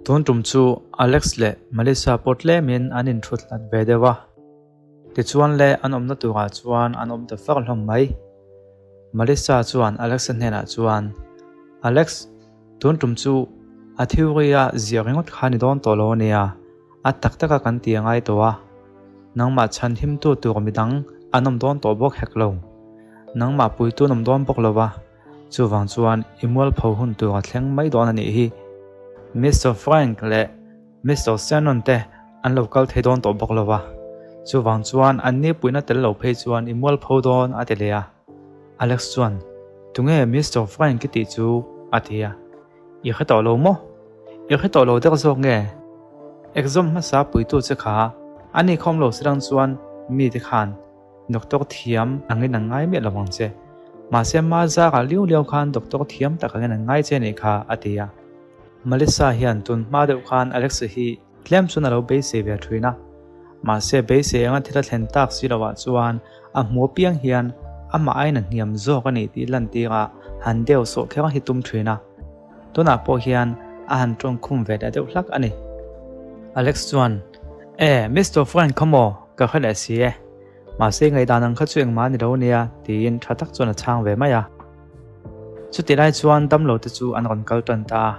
Tun tum chu Alex leh Melissa pawh tlemin an inthut hlat ve deuh a. Tichuan le an awmna turah chuan an awm ta far hlawm mai. Melissa chuan Alex-a hnenah chuan, Alex, tun tum chu a theory-a ziah ringawt kha ni dawn tawh lo a nia, a tak taka kan ti a ngai tawh a. Nangmah chhan himtu tur midang an awm dawn tawh bawk hek lo. Nangmah puitu an awm dawn bawk lo va. Chuvang chuan i mualpho hun tur a thleng mai dawn a nih hi. Mister Frank leh Mister Shannon te an lo kal thei dawn tawh bawk lo va. Chuvang chuan an ni puihna tel lo phei chuan i mualpho dawn a ti leh a. Alex chuan, Tunge Mister Frank i tih chu? a ti a. I hre tawh lo maw? I hre tawh lo deuh zawk nge? Exam hmasa puitu che kha a ni khawm lo si lang chuan mite khan Doctor thiam angin an ngai miah lo ang che. Mahse ma zarah liau liau khan doctor thiam tak angin an ngai che anih kha, a ti a. Melissa hian tun hma deuh khan Alexa hi tlem chuan a lo beisei ve thin a. Mahse beisei anga thil a thlen tak si loh ah chuan a hmu apiang hian amah aiin a hniam zawk a nih tih lantirah han deu sawh kher hi tum thin a. Tunah pawh hian a han tawngkhum ve leh deuh hlak a ni. Alex chuan, E, Mister Frank kha maw? Ka hre leh si e. Mahse ngaihdan ang kha chu engmah a ni lo nia, tiin tha tak chuan a chhang ve mai a. Chutih lai chuan damlo te chu an rawn kal tan ta a.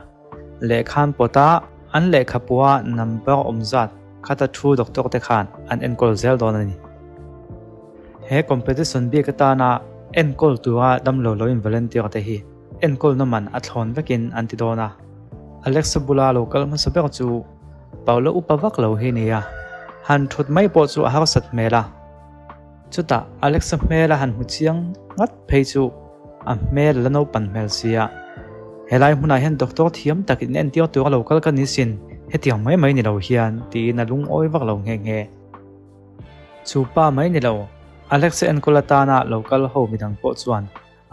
Lehkha an pawt a, an lehkha pawha number awm zat khata thu doctor te khan an enkawl zel dawn a ni. He competition bik atana enkawl tura damlo lo in volunteer te hi enkawlna man a thlawn vekin an ti dawn a. Alexa bula lo kal hmasa ber chu Paula upa vak lo hi nia, han thut mai pawh chu a harsat hmel a. Chutah Alexa hmel a han hmu chiang ngat phei chu a hmel a la naupan hmel sia. Helai hmunah hian doctor thiam tak in entir tur a lo kal ka ni sin, hetiang mai mai ni lo hian tiin a lungawi vak lo nghe nghe. Chu pa mai ni lo, Alexa enkawl atana lo kal ho midang pawh chuan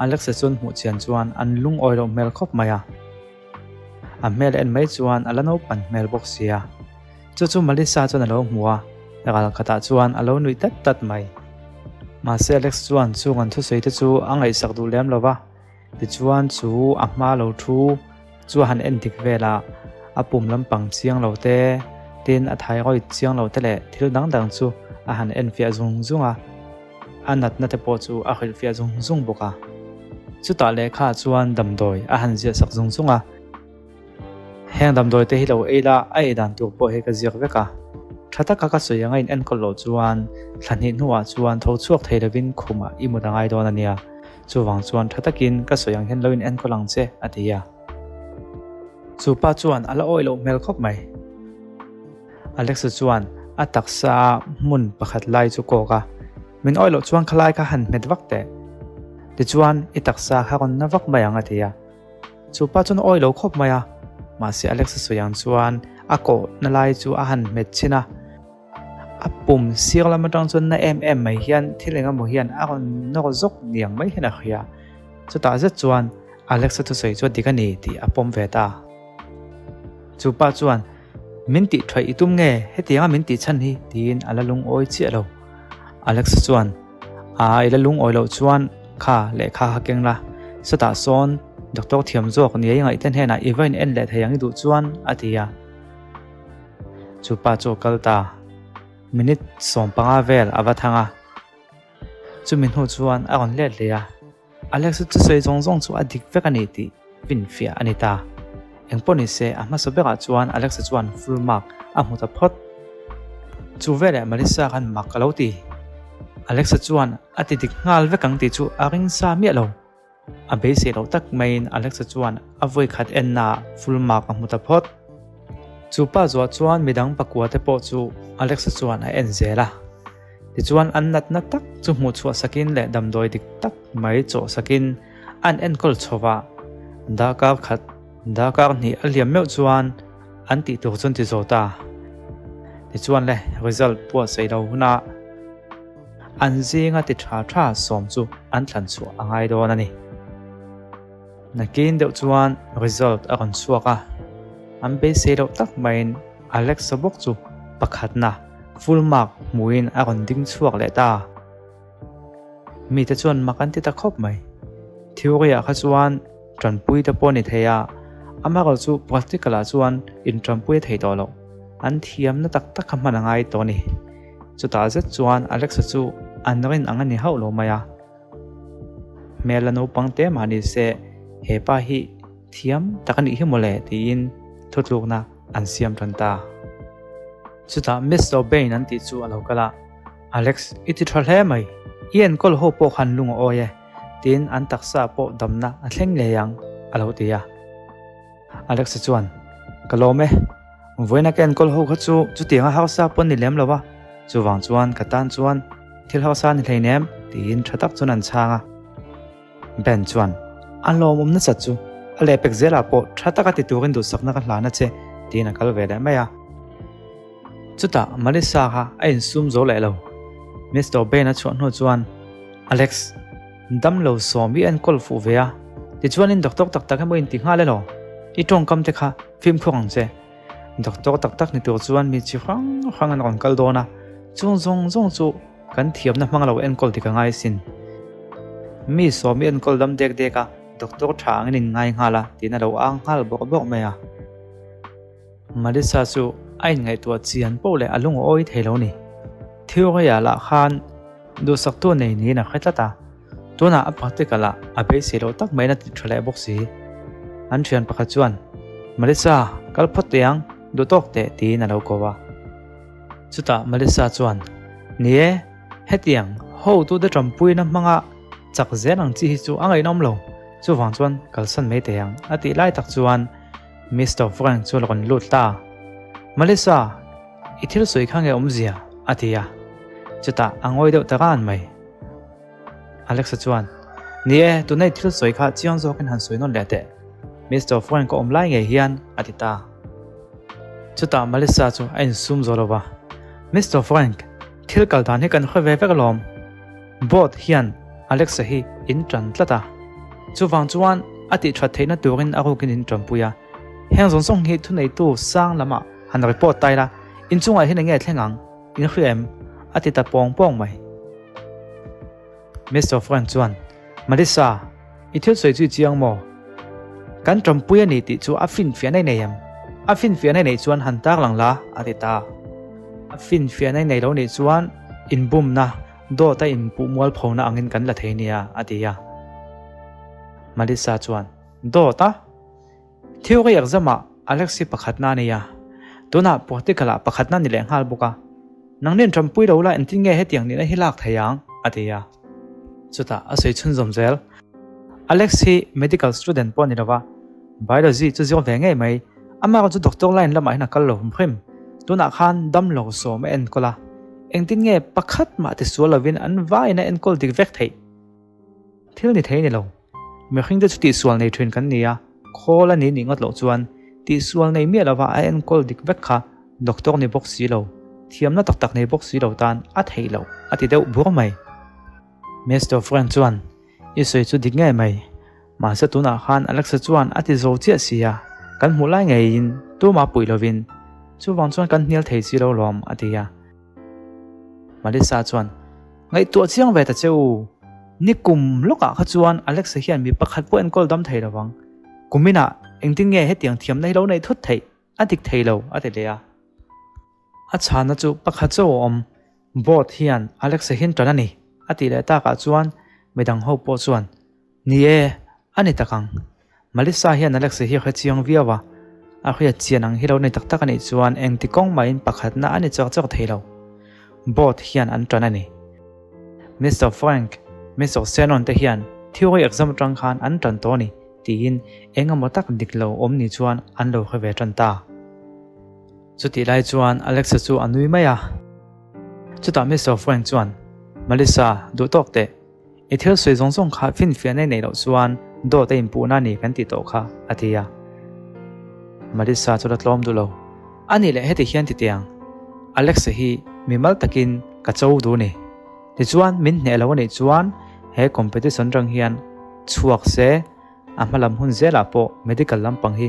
Alexa chuan hmuh chian chuan an lungawi loh hmel khawp mai a. A hmel en mai chuan a la naupan hmel bawk sia. Chu chu Melissa chuan a lo hmu a, ral khatah chuan a lo nuih tat tat mai. Mahse Alex chuan chung an thusawi te chu a ngaihsak duh lem lo va, tichuan chu a hma lo thu chu a han en dik vel a, a pum lampang chiang lo te, tin a thyroid chiang lo te leh thil dang dang chu a han enfiah zung zung a. A natna te pawh chu a hrilhfiah zung zung bawk a. Chutah lehkha chuan damdawi a han ziah sak zung zung a. Heng damdawi te hi lo ei la, a ei dan tur pawh hi ka ziak vek a. Tha taka ka sawi anga in enkawl loh chuan thla hnih hnuah chuan tho chhuak thei lovin khumah i mut a ngai dawn a nia. Chuvang chuan tha takin ka sawi ang hian lo in enkawl ang che, a ti a. Chu pa chuan a la awih loh hmel khawp mai. Alexa chuan a taksa a hmun pakhat lai chu kawk a, Min awih loh chuan khalai kha han hmet vak teh. Tichuan i taksa kha rawn na vak mai ang a ti a. Chu pa chuan a awih lo khawp mai a, mahse Alexa sawi ang chuan a kawhna lai chu a han hmet chhin a. A pum sir lam atang chuan na em em mai hian thil eng emaw hian a rawn nawr zawk niang mai hian a hria. Chutah zet chuan Alexa thusawi chu a dik a ni tih a pawm ve ta. Chu pa chuan Min tih thaih i tum nge? Hetianga min tih chhan hi? tiin a la lungawi chiah lo. Alex chuan, A, i la lungawi loh chuan kha lehkha kha keng la. Chutah sawn doctor thiam zawk nia i ngaihte hnenah i va in en leh thei ang i duh chuan, a ti a. Chu pa chu a kal ta. Minute 15 vel a va thang a. Chumi hnu chuan a rawn let leh a. Alex chu sawi zawng zawng chu a dik vek a ni tih finfiah a ni ta. Engpawh ni se, a hmasa berah chuan Alex chuan full mark a hmu ta phawt. Chu veleh Melissa khan mak a lo ti. Alex chuan a ti dik nghal vek ang tih chu a ring sa miah lo. A beisei loh tak maiin Alex chuan a vawi khat ennaah full mark a hmu ta phawt. Chu pa zuah chuan midang pakua te pawh chu Alex chuan a en zel a. Tichuan an natna tak chu hmuh chhuah sakin leh damdawi dik tak mai chawh sakin an enkawl chho va, darkar khat, darkar hnih a liam meuh chuan an tih tur chu an ti zo ta. Tichuan le result buatsaih lo hunah an zinga ti tha tha sawm chu an thlan chhuah a ngai dawn a ni. Nakin deuh chuan result a rawn chhuak a, an beisei loh tak maiin Alexa bawk chu pakhatna full mark hmuhin a rawn ding chhuak leh ta. Mite chuan mak an ti ta khawp mai. Theory ah kha chuan tanpui te pawh ni thei a, Amaherawhchu practical ah chuan inṭampui a thei tawh loh. An thiamna tak tak kha hman a ngai tawh a ni. Chutah zet chuan Alexa chu an rin ang a ni hauh lo mai a. Hmel a naupang te mah ni se he pa hi thiam tak a nih hi mawle tiin thutlukna an siam tan ta. Chutah Mister Bain an tih chu a lo kal a, Alex, i ti tha hle mai, i enkawl ho pawh khan lung a awi e, tiin an taksa pawh damna a thleng ngei ang, a lo ti a. Alexa chuan, Ka lawm e, vawiina ka enkawl ho kha chu chutianga hausa pawn ni lem lo va, chuvang chuan ka tan chuan thil hausa ni hleinem, tiin tha tak chuan an chhang a. Ben chuan, A lawmawm nasat chu, a lehpek zelah pawh tha taka ti turin duhsakna ka hlan a che, tiin a kal ve leh mai a. Chutah Melissa kha a insum zo leh lo. Mister Ben a chhuah hnu chuan, Alex, dam lo sawm i enkawl fuh ve a, tichuanin doctor tak tak emaw inti nghal elaw? I tawngkam te kha fimkhur ang che. Doctor tak tak ni tur chuan mi chi hrang hrang an rawn kal dawn a, chung zawng zawng chu kan thiamna hmang lo enkawl dik a ngai sin. Mi sawm i enkawl dam dek dek a, doctor tha angin in ngai nghal a, tiin a lo ang nghal bawrh bawrh mai a. Melissa chu a inngaihtuah chian poh leh a lung a awi thei lo ni. Theory-ah lah khan duhsaktu nei niin a hre tlat a, tunah a practical-ah a beisei loh tak maiin a ti tha leh bawk si. An thian pakhat chuan, Melissa, kal phawt teh ang, duh tawk teh, tiin a lo ko a. Chutah Melissa chuan, Ni e, hetiang hotute tanpuina hmanga chak zel ang chi hi chu a ngaihnawm lo, chuvang chuan kalsan mai teh ang, a tih lai tak chuan, Mister Frank chu a rawn lut ta. Melissa, i thil sawi kha nge awmzia? a ti a. Chutah a ngawi deuh ta ran mai. Alexa chuan, Ni e, tuna i thil sawi kha chiang zawkin han sawi nawn leh teh. Mister Frank ka awm lai ngei hian, a ti ta. Chutah Melissa chu a insum zo lo va, Mister Frank, thil kal dan hi kan hre ve vek alawm. Board hian Alexa hi in tan tlat a, chuvang chuan a tih that theihna turin a rukin in tanpui a. Heng zawng zawng hi thuneitu sang lamah han report ta ila, inchungah hian enge thleng ang, in hria em? a ti ta pawng pawng mai. Mister Frank chuan, Melissa, i thil sawi chu i chiang maw? Kan tanpui a ni tih chu a finfiahna i nei em? A finfiahna i neih chuan han tarlang la, a ti ta. A finfiahna i nei lo nih chuan inbumna Dawt a inpuh mualphona angin kan la thei nia, a ti a. Melissa chuan, Dawt a? Theory exam-ah Alex hi pakhatna a nei a, tunah practical-ah pakhatna a ni leh nghal bawk a. Nangnin ṭampui lo la engtin nge hetiang nihna hi lak thei ang? a ti a. Chutah a sawi chhunzawm zel. Alex hi medical student pawh a ni lo va, biology chu zir ve ngei mai. Amah chu doctor line lamah hian a kal lo hum hrim. Tunah khan damlo sawm a enkawl a. Engtin nge pakhat mah ti sual lovin an vaiin a enkawl dik vek theih? Thil ni thei ni lo. Mihring te chu tihsual nei thin kan ni a, khawl a ni nih ngawt loh chuan tihsual nei miah lova a enkawl dik vek kha doctor ni bawk si lo, thiamna tak tak nei bawk si lo tan a theih loh a ti deuh bur mai. Mister Frank chuan, I sawi chu dik ngei mai. Mahse tunah khan Alexa chuan a ti zo chiah si a, kan hmuh lai ngeiin tumah puih lovin chuvang chuan kan hnial thei si lo lawm a ti a. Melissa chuan, Ngaihtuah chiang ve ta che u, ni kum lawkah kha chuan Alexa hian mi pakhat pawh enkawl dam thei lovang. Kuminah engtin nge hetiang thiamna hi lo neih thut theih? A dik thei lo a ti leh a. A chhanna chu pakhat chauh a awm, Board hian Alexa hian tan a ni a tih leh takah chuan midang ho pawh chuan, Ni e, a ni tak ang. Melissa hian Alexa hi a hre chiang viau a, a hriat chian ang hi lo nei tak tak a nih chuan engti kawng mahin pakhatna a ni chak chak thei lo. Board hian an tan a ni. Mister Frank, Mister Shannon te hian theory exam atang khan an tan tawh a ni tiin eng emaw tak dik lo awm ni chuan an lo hre ve tan ta. Chutih lai chuan Alexa chu a nui mai a. Chutah Mister Frank chuan, Melissa, duh tawk teh. I thil sawi zawng zawng kha finfiahna i neih loh chuan dawt a inpuhna a ni kan tih tawh kha, a ti a. Melissa chu la tlawm duh lo. A nih leh heti hian ti tiang, Alexa hi mimal takin ka cho duh ni. Tichuan min hneh lo a nih chuan he competition rang hian chhuak se a hma lam hun zelah pawh medical lampang hi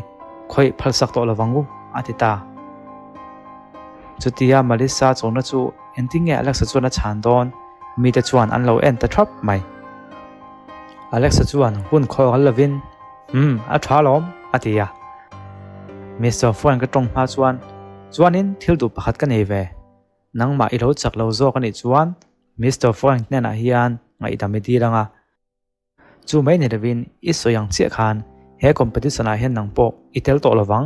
khawih phalsak tawh lovang u, a ti ta. Chutia Melissa chona chu engtin nge Alexa chuan a chhan dawn? Mite chuan an lo en ta thap mai. Alexa chuan hun khaw ral lovin, Umm, a tha lawm, a ti a. Mister Frank ka tawng hma chuan, Chuanin thil duh pakhat ka nei ve. Nangmah i lo chak lo zawk a nih chuan Mister Frank hnenah hian ngaihdam i dil ang a. Chu mai ni lovin i sawi ang chiah khan he competition ah hian nang pawh i tel tawh lovang.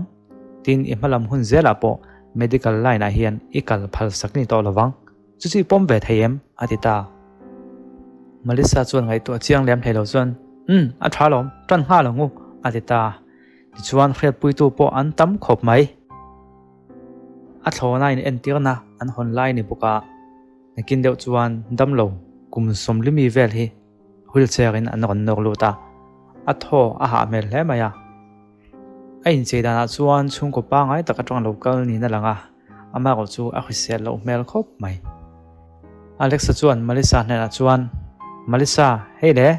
Tin, i hmalam hun zelah pawh medical line ah hian i kal phal sak ni tawh lovang. Chu chu i pawm ve thei em? a ti ta. Melissa chuan ngaihtuah chiang lem hlei lo chuan, Umm, a tha lawm, tan nghal ang u, a ti ta. Tichuan hriatpuitu pawh an tam khawp mai. A thlawna in entirna an hawn lai ni bawk a, nakin deuh chuan damlo kum sawmlimi vel hi wheelchair in an rawn nawk lut a, a thaw a hah hmel hle mai a. A inchei danah chuan chhungkaw pangngai tak atang lo kal niin a lang a, amah erawh chu a hrisel loh hmel khawp mai. Alexa chuan Malisa hnenah chuan, Malisa, hei le,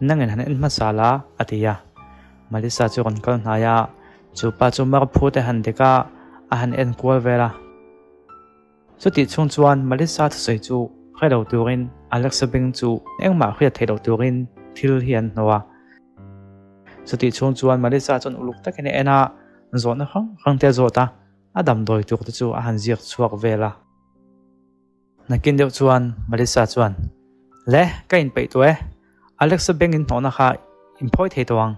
nangin han en hmasa la, a ti a. Malisa chu rawn kal hnai a, chu pa chu mar phu te han dek a, a han en kual vel a. Chutih chhung chuan Malisa thusawi chu hre lo turin Alexa beng chu engmah hriat theih loh turin thil hi an hnawh a. Chutih chhung chuan Malisa chuan uluk takin a en a, zawhna hrang hrang te a zawt a, a damdawi tur te chu a han ziak chhuak vel a. Nakin deuh chuan Malisa chuan, Le, ka inpeih tawh e, Alexa beng in hnawhna kha inphawi thei tawh ang.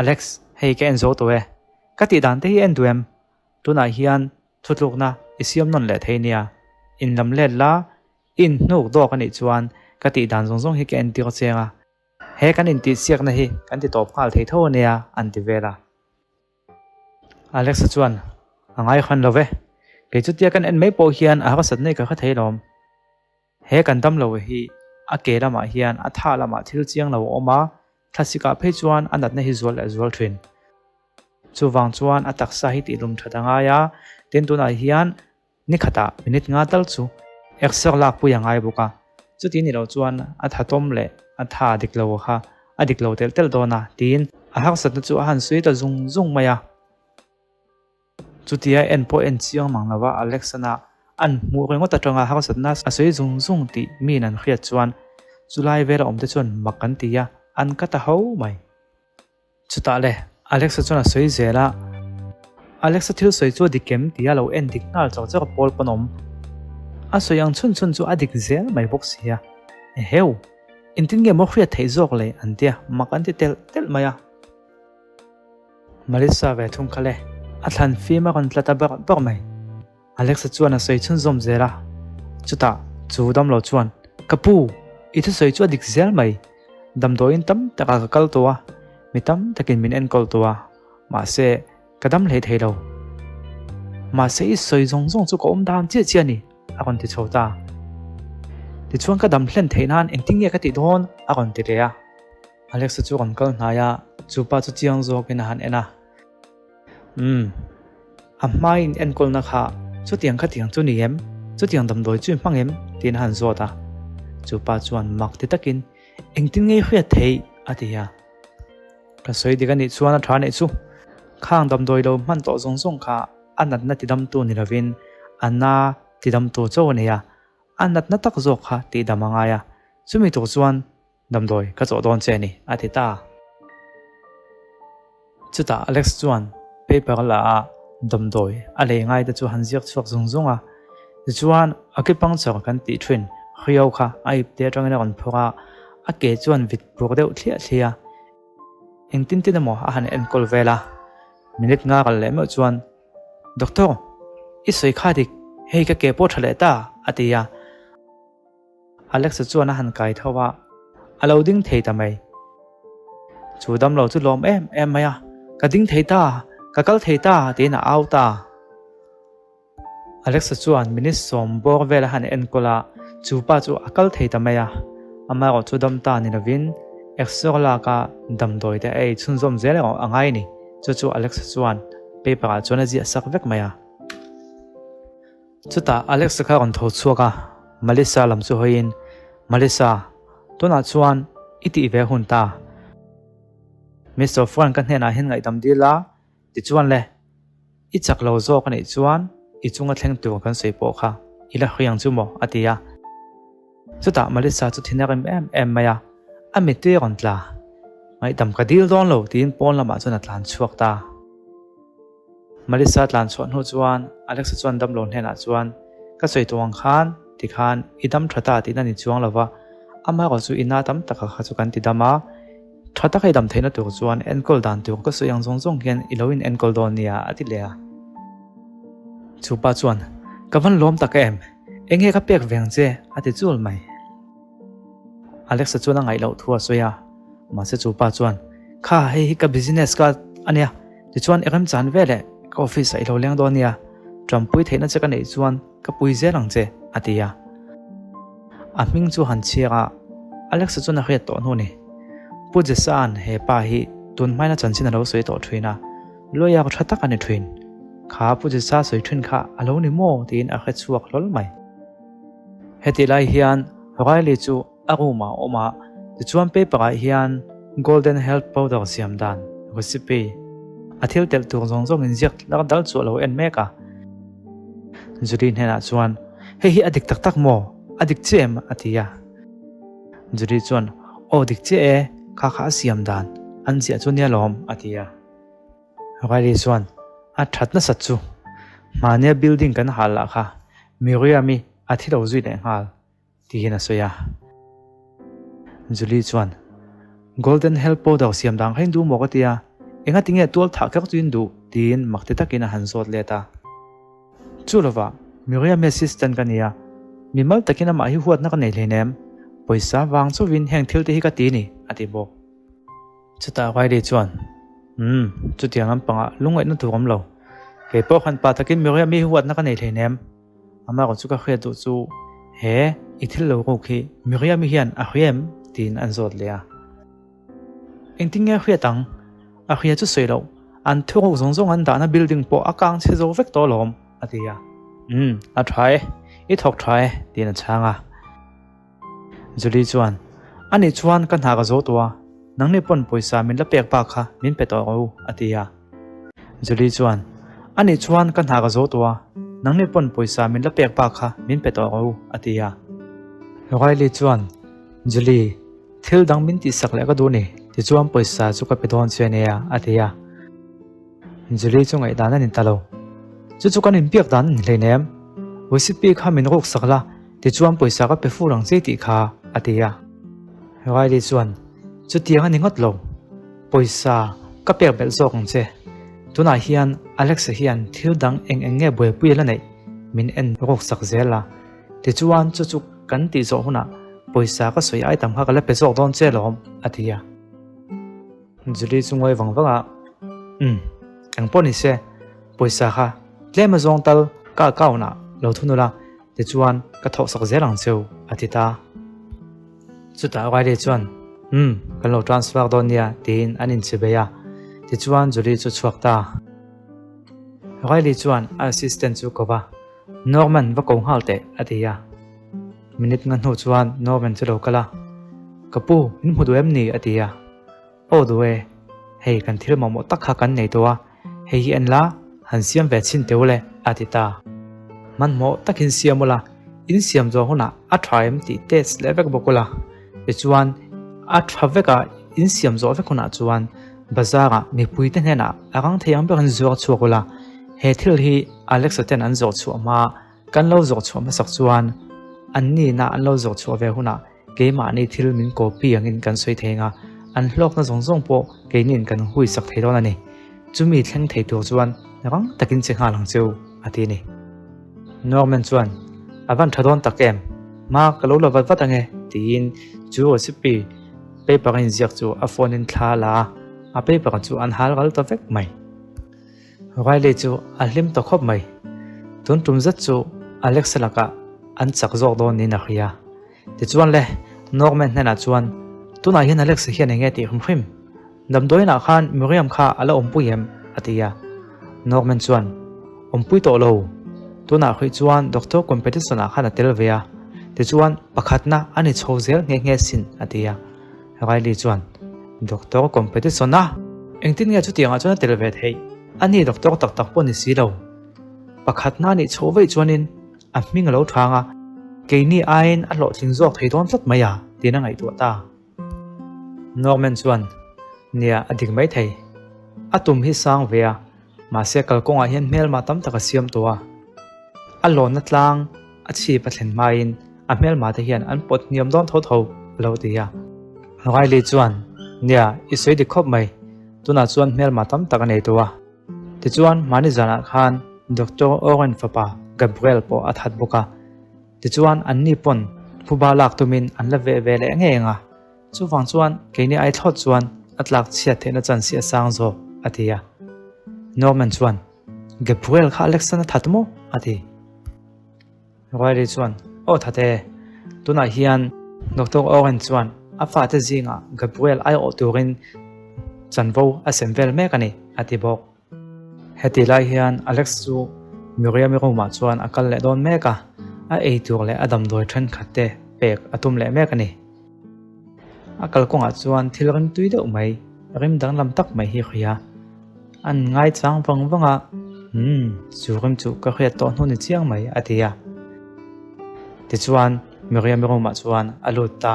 Alex, hei ka en zo tawh e, ka tih dan te hi en duh em? Tunah hian thutlukna i siam nawn leh thei nia, in lam let la, i inhnuk dawk a nih chuan ka tih dan zawng zawng hi ka entir chiang a, he kan intihsiakna hi kan ti tawp nghal thei tho a nia, an ti vel a. Alexa chuan, A ngaihran lo ve, kei chutia kan en mai pawh hian a harsat nei ka hre thei lawm. He kan damlo hi a ke lamah hian a tha lamah thil chiang lo a awm a, thlasikah phei chuan a natna hi zual leh zual thin. Chuvang chuan a taksa hi tihlum that a ngai a, tin tunah hian ni khatah minute nga tal chu exer lak pui a ngai bawk a, chuti ni lo chuan a thatawm leh a tha dik lo kha a dik lo telh telh dawn a, tiin a harsatna chu a han sawi ta zung zung mai a. Chutia en pawh en chiang mang lova Alexana an hmuh ringawt atanga harsatna a sawi zung zung tih miin an hriat chuan chulai vela awmte chuan mak an ti a, an ka ta ho mai. Chutah le, Alexa chuan a sawi zel a, Alexa thil sawi chu a dik em tia lo en dik nghal chawk chawk a pawl pawn awm. A sawi ang chhun chhun chu a dik zel mai bawk si a, Eheu! Engtin nge maw hriat theih zawk le an tia mak an ti telh telh mai a. Melissa ve thung kha le, a thlan fim a rawn tla ta ber ber mai. Alexa chuan a sawi chhunzawm zel a, chutah chu damlo chuan, Ka pu, i thusawi chu a dik zel mai. Damdawiin tam takah ka kal tawh a, mi tam takin min enkawl tawh a, mahse ka dam hlei thei lo. Mahse i sawi zawng zawng chu ka awm dan chiah chiah a ni, a rawn ti chho ta. Tichuan ka dam hlen theih nan engtin nge ka tih dawn? a rawn ti leh a. Alexa chu rawn kal hnai a, chu pa chu chiang zawkin a han en a. Umm, a hmain enkawlna kha chutiang khatiang chu ni em? Chutiang damdawi chu i hmang em? tiin a han zawt a. Chu pa chuan mak ti takin, Engtin nge i hriat theih? a ti a. Ka sawi dik a nih chuan a tha nih chu. Khang damdawi lo hman tawh zawng zawng kha a natna tidamtu ni lovin a na tidamtu chauh a nei a, a natna tak zawk kha tihdam a ngai a. Chumi tur chuan Damdawi ka chawh dawn che a ni, a ti ta. Chutah Alex chuan paper a la a, damdawi a lei ngai te chu han ziak chhuak zung zung a. Tichuan acupuncture kan tih thin hriau kha a ipte atangin a rawn phur a, a ke chuan vit bur deuh thliah thliah a. Engtin tin emaw a han enkawl vel a, minute nga kal leh meuh chuan Doctor, i sawi kha dik, hei ka ke pawh tha leh ta, a ti a. Alexa chuan a han kai tho a, a lo ding thei ta mai. Chu damlo chu lawm em em mai a, Ka ding thei ta, ka kal thei ta tiin a au ta. Alexa chuan minute 10 bawr vel a han enkawl a, chu pa chu a kal thei ta mai a. Amaherawh chu dam ta ni lovin exer laka damdawi te a ei chhunzawm zel erawh a ngai a ni. Chu chu Alexa chuan paper ah chuan a ziah sak vek mai a. Chutah Alex-a kha a rawn tho chhuak a, Malisa lam chu hawiin, Malisa, tunah chuan i tih ve hun ta. Mister Frank ka hnenah hian ngaihdam dil a, tichuan le, i chak lo zawk a nih chuan i chunga thleng tur kan sawi pawh kha i la hriang chu maw? a ti a. Chutah Malisa chu thin a rim em em mai a, a mittui a rawn tla. Ngaihdam ka dil dawn lo tiin pawn lamah chuan a tlan chhuak ta. Melissa tlan chhuah hnu chuan Alexa chuan damlo hnenah chuan, Ka sawi tawh ang khan, tikhan i dam tha ta tihna ni chuang lova, amaherawh chu i na tam taka kha chu kan ti dam a, tha taka i dam theihna tur chuan enkawl dan tur ka sawi ang zawng zawng hian i lo in enkawl dawn nia, a ti leh a. Chu pa chuan, Ka van lawm tak em? Enge ka pek ve ang che? a ti chul mai. Alexa chuan a ngaih loh thu a sawi a, mahse chu pa chuan, Kha, hei hi ka business ka a nia, tichuan i remchan ve leh ka office ah i lo leng dawn nia, ṭampui theihna che ka neih chuan ka pui zel ang che, a ti a. A hming chu han chhiar a, Alexa chuan a hriat tawh hnu ni. Pu Jesa'n he pa hi tun hmaina chanchin a lo sawi tawh ṭhin a, lawyer ṭha tak a ni ṭhin. Kha Pu Jesa sawi ṭhin kha a lo ni maw tiin a hre chhuak hlawl mai. Hetih lai hian Riley chu a room ah a awm a, tichuan paper ah hian Golden Health Powder siam dan recipe a thil telh tur zawng zawng in ziak lar dal chu a lo en mek a. Judy hnenah chuan, Hei hi a dik tak tak maw? A dik chiah em? a ti a. Judy chuan, Aw dik chiah e, kha kha a siam dan an ziah chu nia lawm, a ti a. Riley chuan, A that nasat chu. Hmania building kan hal lah kha Miriam-i a thi lo zui leh nghal, tiin a sawi a. Julie chuan, Golden Hell powder siam dan kha in duh maw ka ti a, enga tinge tual thah kher chu in duh? tiin mak ti takin a han zawt let a. Chu lovah, Miriam-i assistant ka ni a, mimal takin amah hi huatna ka nei hleinem, pawisa vang chauhin heng thil te hi ka ti ni, a ti bawk. Chutah Riley chuan, Umm, chutiang lampangah lungngaihna tur awm lo. Kei pawh khan pa takin Miriam hi huatna ka nei hleinem. Amaherawh chu ka hriat duh chu he i thil lo ruk hi Miriam-i hian a hria em? tiin an zawt leh a. Engtin nge a hriat ang? A hria chu sawi loh. An thu ruk zawng zawng an dahna building pawh a kang chhe zo vek tawh alawm, a ti a. Umm, a tha e. I thawk tha e, tiin a chhang a. Julie chuan, Ani chuan ka hna ka zo tawh a, nangni pawn pawisa min la pek bak kha min pe tawh rawh u, a ti a. Julie chuan, Ani chuan ka hna ka zo tawh a, nangni pawn pawisa min la pek bak kha min pe tawh rawh u, a ti a. Riley chuan, Julie, thil dang min tihsak leh ka duh ni, tichuan pawisa chu ka pe dawn che ania, a ti a. Julie chu ngaihdan a ni ta lo. Chu chu kan inbiak dan a ni hleinem. Recipe kha min ruk sak la, tichuan pawisa ka pe fur ang che tih kha, a ti a. Riley chuan, Chutiang a ni ngawt lo. Pawisa ka pek belh zawk ang che. Tunah hian Alexa hian thil dang eng eng nge buaipui a la neih min en ruk sak zel a. Tichuan chu chu kan tih zawh hunah pawisa ka sawi ai tam kha ka la pe zawk dawn che lawm, a ti a. Julie chu ngawi vang vang a, Umm, eng pawh ni se, pawisa kha tlem a zawng tal ka account ah lo thun ula, tichuan ka thawh sak zel ang cheu, a ti ta. Chutah Riley chuan, Umm, kan lo transfer dawn nia, tiin an inchibei a, tichuan Julie chu chhuak ta. Riley chuan a assistant chu ko va, Norman va ko nghal teh, a ti a. Minute nga hnu chuan Norman chu lo kal a, Ka pu, min hmu duh em ni? a ti a. Aw duh e, hei kan thil mamawh tak kha kan nei tawh a, hei hi en la, han siam ve chhin teh ule, a ti ta. Hmanhmawh takin siam ula, in siam zawh hunah a tha em tih test leh vek bawk ula. Tichuan, a tha vek a, in siam zawh vek hunah chuan bazar ah mipui te hnenah a rang thei ang berin zuar chhuak ula, he thil hi Alexa ten an zawh chhuah hma Kan lo zawh chhuah hmasak chuan an nihna an lo zawh chhuah ve hunah keimahni thil min copy angin kan sawi thei ang a, an hlawkna zawng zawng pawh keiniin kan huisak thei dawn a ni. Chumi thleng thei tur chuan rang takin che nghal ang cheu, a ti a ni. Norman chuan, A van tha dawn tak em? Hma ka lo la vat vat ang e, tiin chu recipe paper a inziak chu a phone in thla a la a, a paper chu an hal ral ta vek mai. Riley chu a hlim ta khawp mai. Tun tum zet chu Alexa lakah an chak zawk dawn niin a hria. Tichuan le, Norman hnenah chuan, Tunah hian Alexa hian eng nge tih hrim hrim? Damdawiinah khan Miriam kha a la awmpui em? a ti a. Norman chuan, Awmpui tawh lo. Tunah hrih chuan Doctor competition-ah khan a tel ve a. Tichuan, pakhatna a ni chho zel nghe nghe sin, a ti a. Riley chuan, Doctor competition a? Engtin nge chutiangah chuan a tel ve theih? A ni doctor tak tak pawh ni si lo. Pakhatna a nih chhoh vaih chuanin a hming a lo thang a, keini aiin a hlawhtling zawk thei dawn tlat mai a, tiin a ngaihtuah ta. Norman chuan, Nia, a dik mai thei. A tum hi sang ve a. Mahse kalkawngah hian hmelma tam tak a siam tawh a. A lawnna tlang a chhip a thlen hmain a hmelma te hian an pawt hniam dawn tho tho a lo ti a. Riley chuan, Nia, i sawi dik khawp mai. Tunah chuan hmelma tam tak a nei tawh a. Tichuan, mahni zanah khan Doctor Oren fapa Gabriel pawh a that bawk a. Tichuan, anni pawn phuba lak tumin an la veh ve leh ngei ang a. Chuvang chuan keini ai thlawt chuan a tlak chhiat theihna chance hi a sang zawk, a ti a. Norman chuan, Gabriel kha Alexan a that maw? a ti. Riley chuan, Aw that e. Tunah hian Doctor Oren chuan a fate zingah Gabriel aiawh turin chanvo a sem vel mek a ni, a ti bawk. Heti lai hian Alex chu Miriam-i room-ah chuan a kal leh dawn mek a, a ei tur leh a damdawi thenkhat te pek a tum leh mek a ni. A kalkawngah chuan thil rim tui deuh mai, rim danglam tak mai hi a hria. An ngaichang vang vang a, Umm, chu rim chu ka hriat tawh hnu ni chiang mai, a ti a. Tichuan, Miriam-i room-ah chuan a lut ta.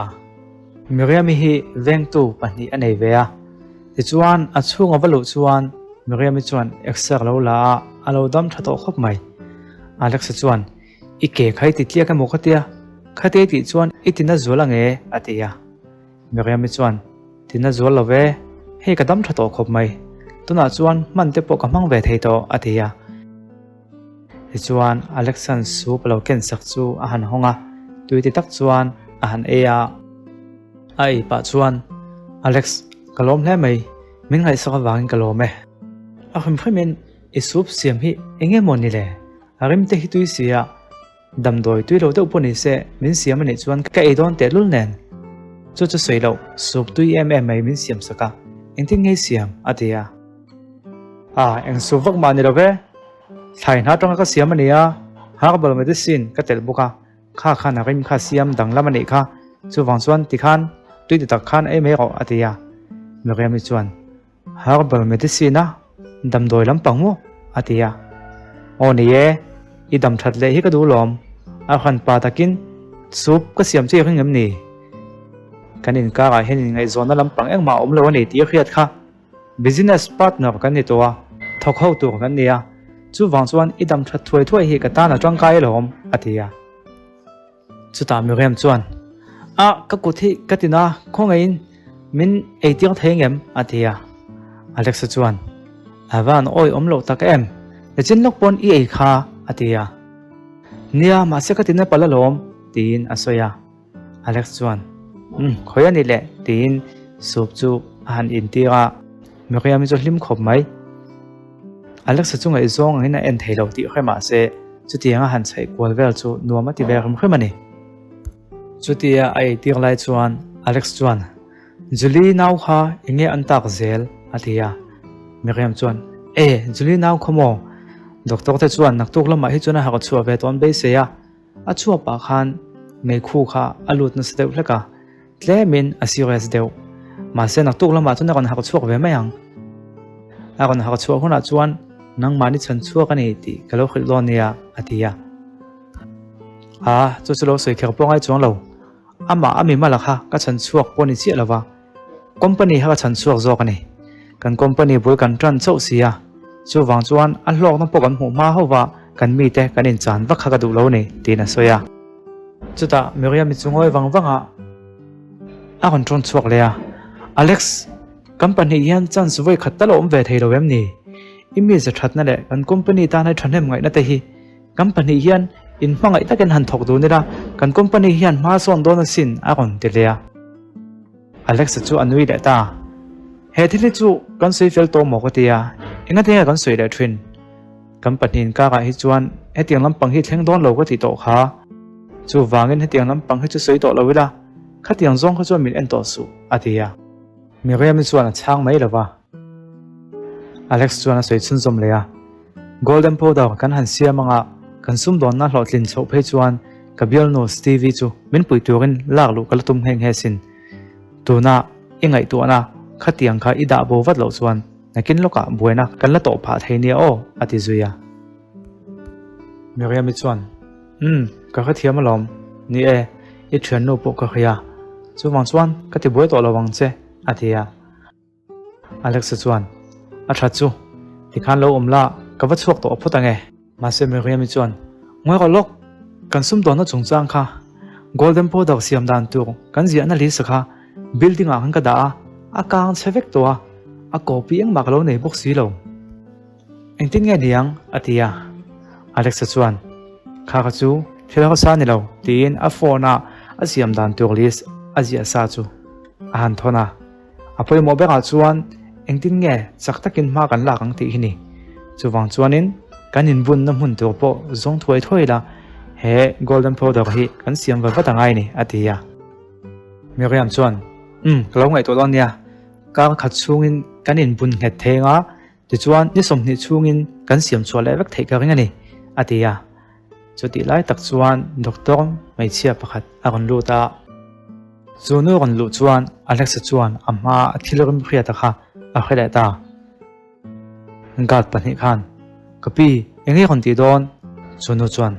Miriam-i hi vengtu pahnih a nei ve a. Tichuan, a chhung a va luh chuan Miriam-i chuan exer lo la a, a lo dam tha tawh khawp mai. Alex-a chuan, I ke kha i ti tliak emaw ka tia, khate i tih chuan i tina zual ang e, a ti a. Miriam-i chuan, Tina zual lo ve, hei ka dam tha tawh khawp mai. Tunah chuan hman te pawh ka hmang ve thei tawh, a ti a. Tichuan, Alex-a'n soup a lo ken sak chu a han hawng a, tui ti tak chuan a han ei a. A ei pah chuan, Alex, ka lawm hle mai, min ngaihsak avangin ka lawm e. A hrim hrimin i soup siam hi eng nge maw ni le? A rim te hi tui sia, damdawi tui lo deuh pawh ni se min siam a nih chuan ka ei dawn tehlul nen. Chu chu sawi loh, soup tui em em mai min siam sak a, engtin nge i siam? a ti a. A, eng soup vak mah ni lo ve, thlai hna atanga ka siam a ni a, herbal medicine ka telh bawk a. Kha khan a rim kha siam danglam a nih kha, chuvang chuan tikhan tui ti tak khan ei mai rawh a ti a. Miriam-i chuan, Herbal medicine a damdawi lampang maw? a ti a. Aw ni e, i dam that leh hi ka duh lawm, a hran pa takin soup ka siam che i ring em ni? Kan inkarah hian inngaihzawnna lampang engmah a awm lo a ni tih i hriat kha. Business partner kan ni tawh a, thawk ho tur kan ni a, chuvang chuan i dam that thuai thuai hi ka tan a tangkai alawm, a ti a. Chutah Miriam chuan, A, ka kut hi ka tin a, khawngaihin min ei tir thei ngem? a ti a. Alexa chuan, A van awi awm loh tak em, nichin lawk pawn i ei kha, a ti a. Nia, mahse ka tin a palh alawm, tiin a sawi a. Alex chuan, Umm, khawi a ni le? tiin soup chu a han intir a, Miriam-i chu hlim khawp mai. Alex-a chu ngaihzawng angin a en thei lo tih hre mah se, chutiang a han chhaih kual vel chu nuam a ti ve hrim hrim a ni. Chutia a eitir lai chuan Alex chuan, Julie nau kha eng nge an tak zel? a ti a. Miriam chuan, E, Julie nau kha maw? Doctor te chuan naktuk lamah hi chuan a harh chhuah ve tawh an beisei a. A chhuapah khan meikhu kha a lut nasa deuh hlek a, tlemin a serious deuh. Mahse naktuk lamah chuan a rawn harh chhuak ve mai ang. A rawn harh chhuah hunah chuan nangmahni chhan chhuak a ni tih ka lo hrilh dawn nia, a ti a. A, chu chu lo sawi kher pawh ngai chuang lo. Amah a mimala kha ka chhan chhuak pawh ni chiah lova, company kha ka chhan chhuak zawk a ni. Kan company bul kan tan chauh si a, chuvang chuan a hlawkna pawh kan hmuh hma hauh va kan mite kan inchan vak kha ka duh lo a ni, tiin a sawi a. Chutah Miriam-i chu ngawi vang vang a, a rawn tawn chhuak leh a, Alex, kan pahnih hian chance vawi khat tal a awm ve thei lo em ni? I mize thatna leh kan company tana i thahnem ngaihna te hi Kan pahnih hian in hmangaih takin han thawk dun ila, kan company hian hma sawn dawn asin a rawn ti leh a. Alexa chu a nui leh ta. He thil hi chu kan sawi fel tawh maw ka ti a, engati nge kan sawi leh thin? Kan pahnih inkarah hi chuan hetiang lampang hi thleng dawn lo ka ti tawh kha. Chuvangin hetiang lampang hi chu sawi tawh lo ila, khatiang zawng kha chuan min en tawh suh, a ti a. Miriam-i chuan a chhang mai lo va. Alex chuan a sawi chhunzawm leh a. Golden powder kan han siam anga kan sumdawnna hlawhtlin chhoh phei chuan ka bialnu Stevie chu min pui turin lak luh ka la tum nghe nghe sin. Tuna i ngaihtuahna khatiang kha i dah bo vat loh chuan nakin lawkah buaina kan la tawh phah thei nia aw, a ti zui a. Miriam-i chuan, Umm, ka hrethiam alawm. Ni e, i thiannu pawh ka hria. Chuvang chuan ka ti buai tawh lo ang che, a ti a. Alexa chuan, A tha chu. Tikhan lo awm la, ka va chhuak tawh phawt ang e. Mahse Miriam-i chuan, Ngawi rawh lawk, kan sumdawnna chungchang kha Golden Powder siam dan tur kan ziahna list kha building ah khan ka dah a, a kang chhe vek tawh a, a copy engmah ka lo nei bawk si lo. Engtin nge niang? a ti a. Alexa chuan, Kha kha chu thil harsa ni lo, tiin a phone a a siam dan tur list a ziah sa chu a han thawn a. A pawimawh berah chuan engtin nge chak takin hma kan lak ang tih hi ni. Chuvang chuanin kan inbunna hmun tur pawh zawng thuai thuai ila he golden powder hi kan siam va vat angai ni, a ti a. Miriam chuan, Umm, ka lo ngaihtuah dawn nia. Kar khat chhungin kan inbun nghet theng a, Tichuan, ni 20 chhungin kan siam chhuah leh vek theih ka ring a ni, a ti a. Chutih lai tak chuan doctor hmeichhia pakhat a rawn lut a. Chu nu rawn luh chuan Alexa chuan a hma a thil rim hriata kha a hre leh ta. Guard pahnih khan, Ka pi, eng nge rawn tih dawn? Chu nu chuan,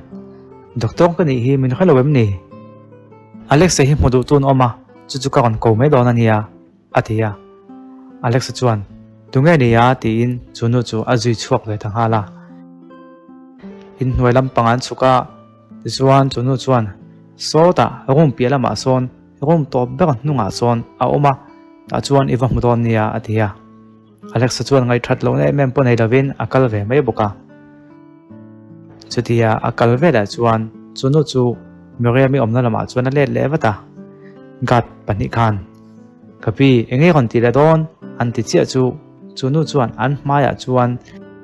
Doctor ka nih hi min hre lo em ni? Alexa hi hmu duh tun awm a, chu chu ka rawn ko mai dawn a nia. A ti a. Alexa chuan, Tunge ni a? tiin chu nu chu a zui chhuak ve ta nghal a. Inhnuai lampang an chhuk a, tichuan chu nu chuan, Sawtah room piah lamah sawn room tawp ber hnungah sawn a awm a, tah chuan i va hmu dawn nia, a ti a. Alexa chuan ngaihthat lohna em em pawh nei lovin a kal ve mai bawk a. Chutia a kal velah chuan chu nu chu Miriam-i awmna lamah chuan a let leh vat a, Guard pahnih khan, Ka pi, eng nge rawn tih leh dawn? an ti chiah chu chu nu chuan an hmaiah chuan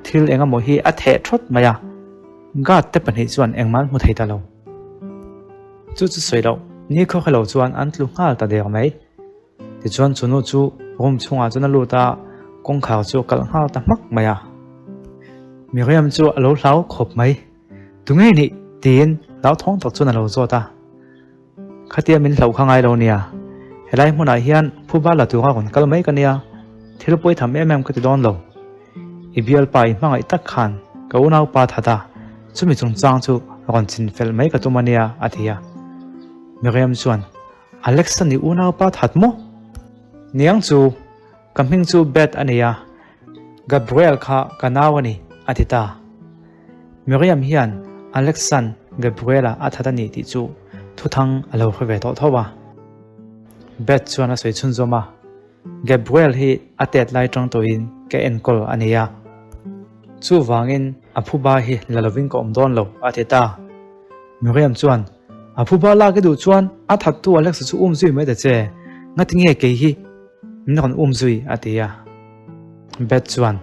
thil eng emaw hi a theh thawt mai a, Guard te pahnih chuan engmah an hmu thei ta lo. Chu chu sawi loh, ni khaw khelo chuan an tlu nghal ta der mai. Tichuan chu nu chu room chhungah chuan a lut a, kawngkhar chu a kalh nghal ta hmak mai a. Miriam chu a lo hlau khawp mai, Tunge nih? tiin hlauthawng tak chuan a lo zawt a. Khatia min hlauh kha ngai lo nia, helai hmunah hian phuba la tura rawn kal mai ka nia, thil pawi tham em em ka ti dawn lo. I bialpa i hmangaih tak khan ka unaupa that a, chumi chungchang chu rawn chin fel mai ka tum a nia, a ti a. Miriam chuan, Alexa ni unaupa that maw? Niang chu, ka hming chu Beth a ni a, Gabriel kha ka nau a ni, a ti ta. Miriam hian Alexan Gabriela a that a ni tih chu thuthang a lo hre ve tawh tho a. Beth chuan a sawi chhunzawm a, Gabriel hi a tet lai tang tawhin ka enkawl a ni a, chuvangin a phuba hi la lovin ka awm dawn lo, a ti ta. Miriam chuan, A phuba lak i duh chuan a thattu Alexa chu um zui mai ta che, ngati nge kei hi min rawn um zui? a ti a. Beth chuan,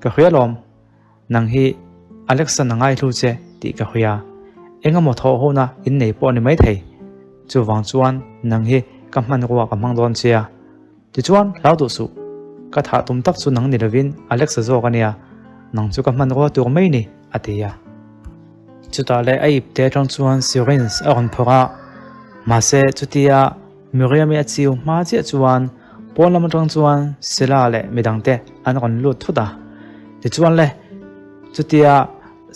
Ka hria lawm, nang hi Alexa na ngaihlu che tih ka hria, engemaw thawh hona in nei pawh a ni maithei, chuvang chuan nang hi ka hmanrua ka hmang dawn che a. Tichuan, hlau duh suh. Ka thah tum tak chu nang ni lovin Alexa zawk a nia, nang chu ka hmanrua tur mai ni, a ti a. Chutah leh a ip te atang chuan syringe a rawn phawrh a, mahse chutia Miriam-i a chiu hma chiah chuan pawn lam atang chuan Sela leh midangte an rawn lut thut a. Tichuan le, chutia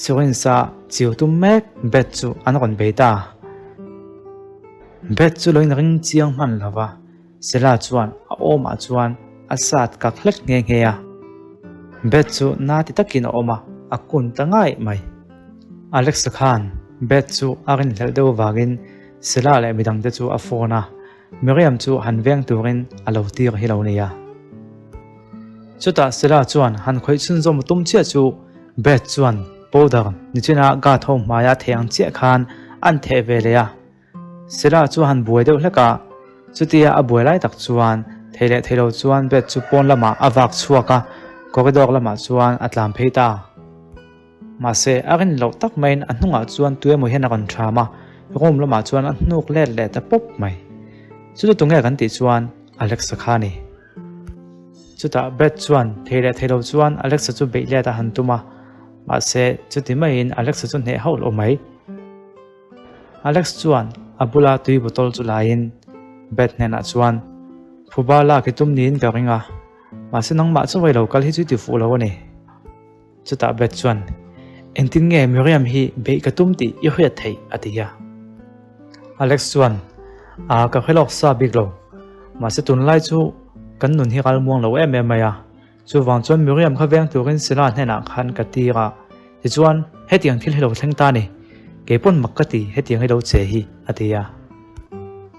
syringe-a chiu tum mek Beth chu an rawn bei ta. Beth chu lo inring chiang hman lo va. Sela chuan a awmah chuan a sat kak hlek nghe nghe a. Beth chu na ti takin a awm a, a kun ta ngaih mai. Alexa khan Beth chu a rinhlelh deuh avangin Sela leh midangte chu a phone a, Miriam chu han veng turin a lo tir hi lo nia. Chutah Sela chuan han khawih chhunzawm a tum chiah chu Beth chuan powder nichina guard ho hmaia theh ang chiah khan an theh ve leh a. Sela chu a han buai deuh hlek a, chutia a buai lai tak chuan thei leh thei lo chuan bed chu pawn lamah a vak chhuak a, corridor lamah chuan a tlan phei ta. Mahse, a rin loh tak maiin a hnungah chuan tuemaw hian a rawn ṭham a, room lamah chuan a hnuk let leh ta pawp mai. Chuta tunge kan tih chuan Alexa kha a ni. Chutah Brad chuan thei leh thei lo chuan Alexa chu beih let a han tum a, mahse chuti maiin Alexa chu hneh hauh lo mai. Alex chuan a bula tui bottle chu laiin Beth hnenah chuan, Phuba lak i tum niin ka ring a, mahse nangmah chu vawi lo kal hi chu i ti fuh lo a ni. Chutah Beth chuan, Engtin nge Miriam hi beih ka tum tih i hriat theih? a ti a. Alex chuan, A, ka hre lawk sa bik lo, mahse tunlai chu kan nun hi ral muang lo em em mai a. Chuvang chuan Miriam kha veng turin Sela hnenah khan ka tir a, tichuan hetiang thil hi lo thleng ta ni, kei pawn mak ka ti hetiang hi lo che hi, a ti a.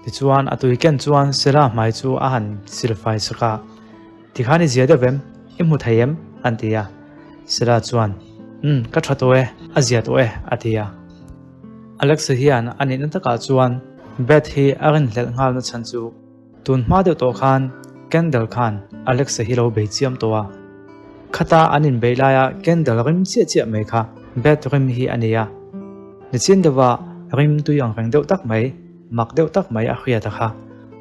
Tichuan a tui ken chuan Sela hmai chu a han silfai sak a, Tikhan i zia deuh em? I hmu thei em? an ti a. Sela chuan, Umm, ka tha tawh e, a zia tawh e, a ti a. Alexa hian a nihna takah chuan Beth hi a rinhlelh nghalna chhan chu Tun hma deuh tawh khan Kendall khan Alexa hi lo bei chiam tawh a. Khata an inbeih laia Kendall rim chiah chiah mai kha Beth rim hi a ni a. Nichin deuha rim tui ang reng deuh tak mai, mak deuh tak mai a hriat a kha.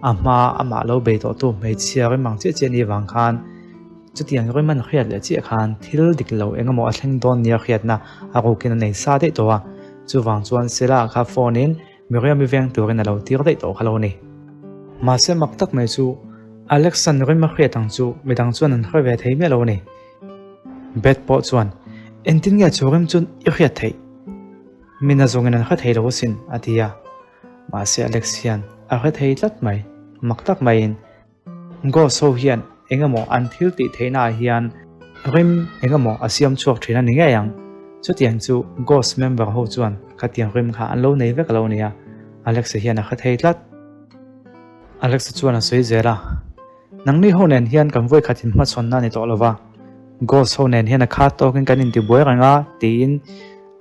A hma amah lo bei tawhtu hmeichhia rim ang chiah chiah ni vang khan chutiang rim an hriat leh chiah khan thil dik lo eng emaw a thleng dawn nia hriatna a rukin a nei sa daih tawh a. Chuvang chuan Sela kha phone in Miriam-i veng turin a lo tir daih tawh kha lo ni. Mahse mak tak mai chu Alex-a'n rim a hriat ang chu midang chuan an hre ve thei miah lo a ni. Beth pawh chuan, Engtin nge chu rim chu i hriat theih? Mina zawngin an hre thei lo asin, a ti a. Mahse Alex hian a hre thei tlat mai, mak tak maiin. Ghost ho hian eng emaw an thil tih theihna ah hian rim eng emaw a siam chhuak thin a ni ngei ang. Chutiang chu Ghost member ho chuan khatiang rim kha an lo nei vek lo nia, Alexa hian a hre thei tlat. Alexa chuan a sawi zel a, Nangni ho nen hian kan vawikhat in hmachhawnna a ni tawh lova, Ghost ho nen hian a khat tawkin kan intibuai reng a tiin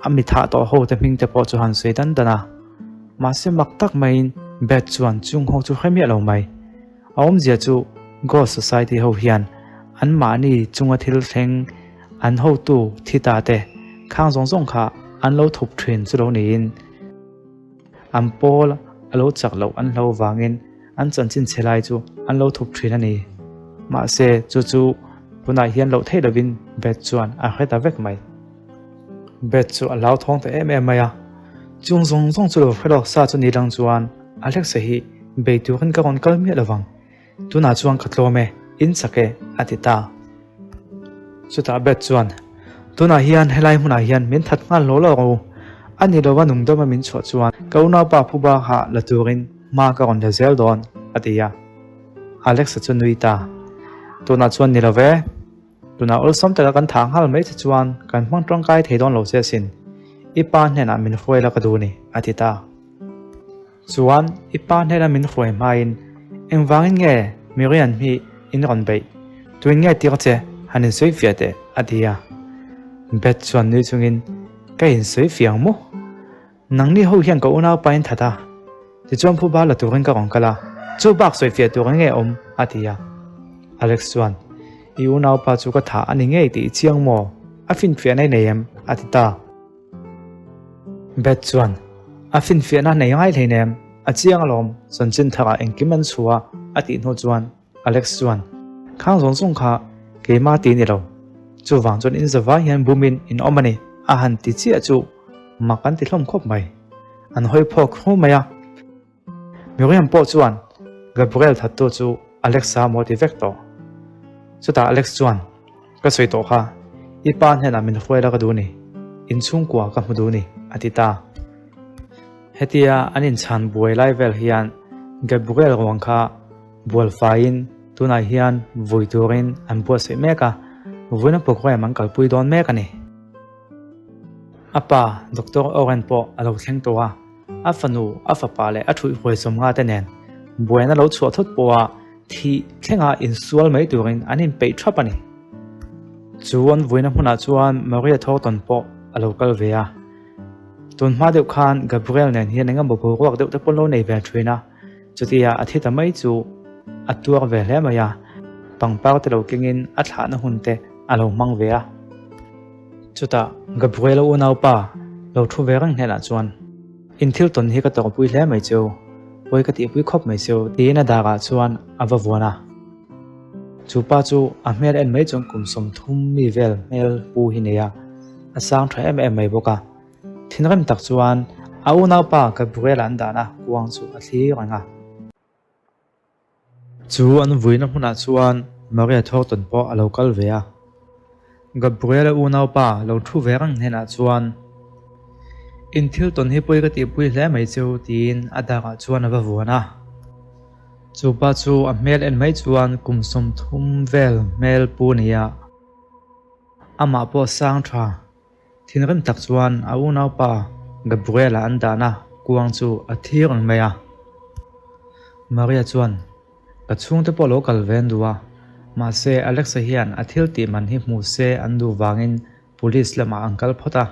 a mi thah tawh ho te hming te pawh chu han sawi dan dan a. Mahse mak tak maiin Beth chuan chung ho chu hre miah lo mai. A awmzia chu Ghost Society ho hian an mahni chunga thil thleng an hotu thi ta te khang zawng zawng kha an lo thup thin chu lo niin an pawl a lo chak loh an hlo vangin an chanchin chhe lai chu an lo thup thin a ni. Mahse chu chu tunah hian loh theih lovin Beth chuan a hre ta vek mai. Beth chu a hlauthawng ta em em mai a, chung zawng zawng chu lo hre lawk sa chu ni lang chuan Alexa hi bei turin ka rawn kal miah lovang, tunah chuan ka tlawm e, in chak e, a ti ta. Chutah Beth chuan, Tunah hian helai hmunah hian min that nghal hlawl rawh u, a ni lova nungdawma min chhuah chuan ka unaupa phuba kha la turin hma ka rawn la zel dawn, a ti a. Alexa chu nui ta, Tunah chuan ni lo ve. Tunah awlsam taka kan thah nghal mai che chuan kan hmang tangkai thei dawn lo che asin. I pa hnenah min hruai la ka duh ni, a ti ta. Chuan i pa hnena min hruai hmain engvangin nge Miriam hi in rawn beih? Tuin nge tir che han insawi fiah teh, a ti a. Beth chuan nui chungin, Ka insawi fiah ang maw? Nangni ho hian ka unaupa in that a, tichuan phuba la turin ka rawn kal a, chu bak sawi fiah tur enge awm? a ti a. Alex chuan, I unaupa chu ka thah a ni ngei tih i chiang maw? A finfiahna i nei em? a ti ta. Beth chuan, A finfiahna nei ngai hleinem, a chiang alawm, chanchin tharah engkim an chhuah a, a tih hnu chuan Alex chuan, Khang zawng zawng kha keimah ti ni lo, chuvang chuan in zavai hian bumin in awm a ni, a han ti chiah chu mak an ti hlawm khawp mai. An hawi phawk hru mai a. Miriam pawh chuan Gabriel thattu chu Alex-a maw ti vek tawh. Chutah Alex chuan, Ka sawi tawh kha, i pa hnenah min hruai la ka duh ni, inchhungkua ka hmu duh ni, a ti ta. Hetia an inchhan buai lai vel hian Gabriel ruang kha bual faiin tunah hian vui turin an buatsaih mek a, vuina program an kalpui dawn mek a ni. A pa Doctor Oren pawh a lo thleng tawh a, a fanu, a fapa leh a thuihhruai sawmnga te nen buaina lo chhuah thut pawha thih thlenga insual mai turin an inpeih thap a ni. Chu an vuina hmunah chuan Maria Thornton pawh a lo kal ve a. Tun hma deuh khan Gabriel nen hian eng emaw boruak deuh te pawh lo nei ve thin a, chutia a thi ta mai chu a tuar ve hle mai a, pangpar te lo kengin a thlahna hun te a lo hmang ve a. Chutah Gabriel-a unaupa lo thu ve reng hnenah chuan, In thil tawn hi ka tawrhpui hle mai cheu, pawi ka tihpui khawp mai cheu, tiin a darah chuan a va vuan a. Chu pa chu a hmel en mai chuan kum 30 mi vel hmel pu hi nei a, a sang tha em em mai bawk a. Thinrim tak chuan a unaupa Gabriel-a an dahna kuang chu a thlir reng a. Chu an vuina hmunah chuan Maria Thornton pawh a lo kal ve a. Gabriel-a unaupa lo thu ve reng hnenah chuan, In thil tawn hi pawi ka tihpui hle mai cheu, tiin a darah chuan a va vuan a. Chu pa chu a hmel en mai chuan kum 30 vel hmel pu nia. Amah pawh sang tha. Thinrim tak chuan a unaupa Gabriel-a an dahna kuang chu a thir ang mai a. Maria chuan, Ka chhungte pawh lo kal ve an duh a, mahse Alex-a hian a thil tih man hi hmu se an duh vangin police lamah an kal phawt a.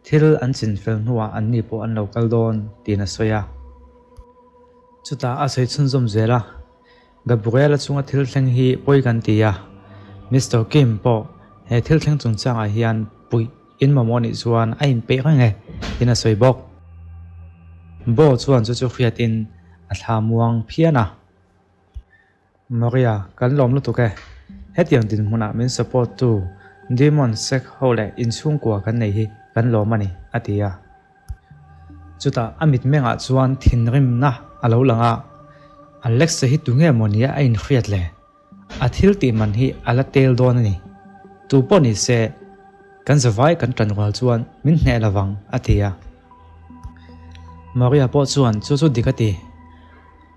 Thil an chin fel hnuah anni pawh an lo kal dawn tiin a sawi a. Chutah a sawi chhunzawm zel a, Gabriela chunga thil thleng hi pawi kan ti a, Mister Kim pawh he thil thleng chungchangah hian puih in mamawh nih chuan a inpeih reng e tiin a sawi bawk. Bo chuan chu chu hriatin a thla muang phian a. Maria, kan lawm lutuk e. Hetiang dinhmunah min support tu Demon Sek ho leh inchhungkua kan nei hi kan lawm a ni, a ti a. Chutah a mitmengah chuan thinrimna a lo lang a, Alexa hi tunge maw nia a inhriat le? A thil tih man hi a la tel dawn a ni. Tu pawh ni se, kan zavai kan tan rual chuan min hneh lovang, a ti a. Maria pawh chuan chu chu dik a ti.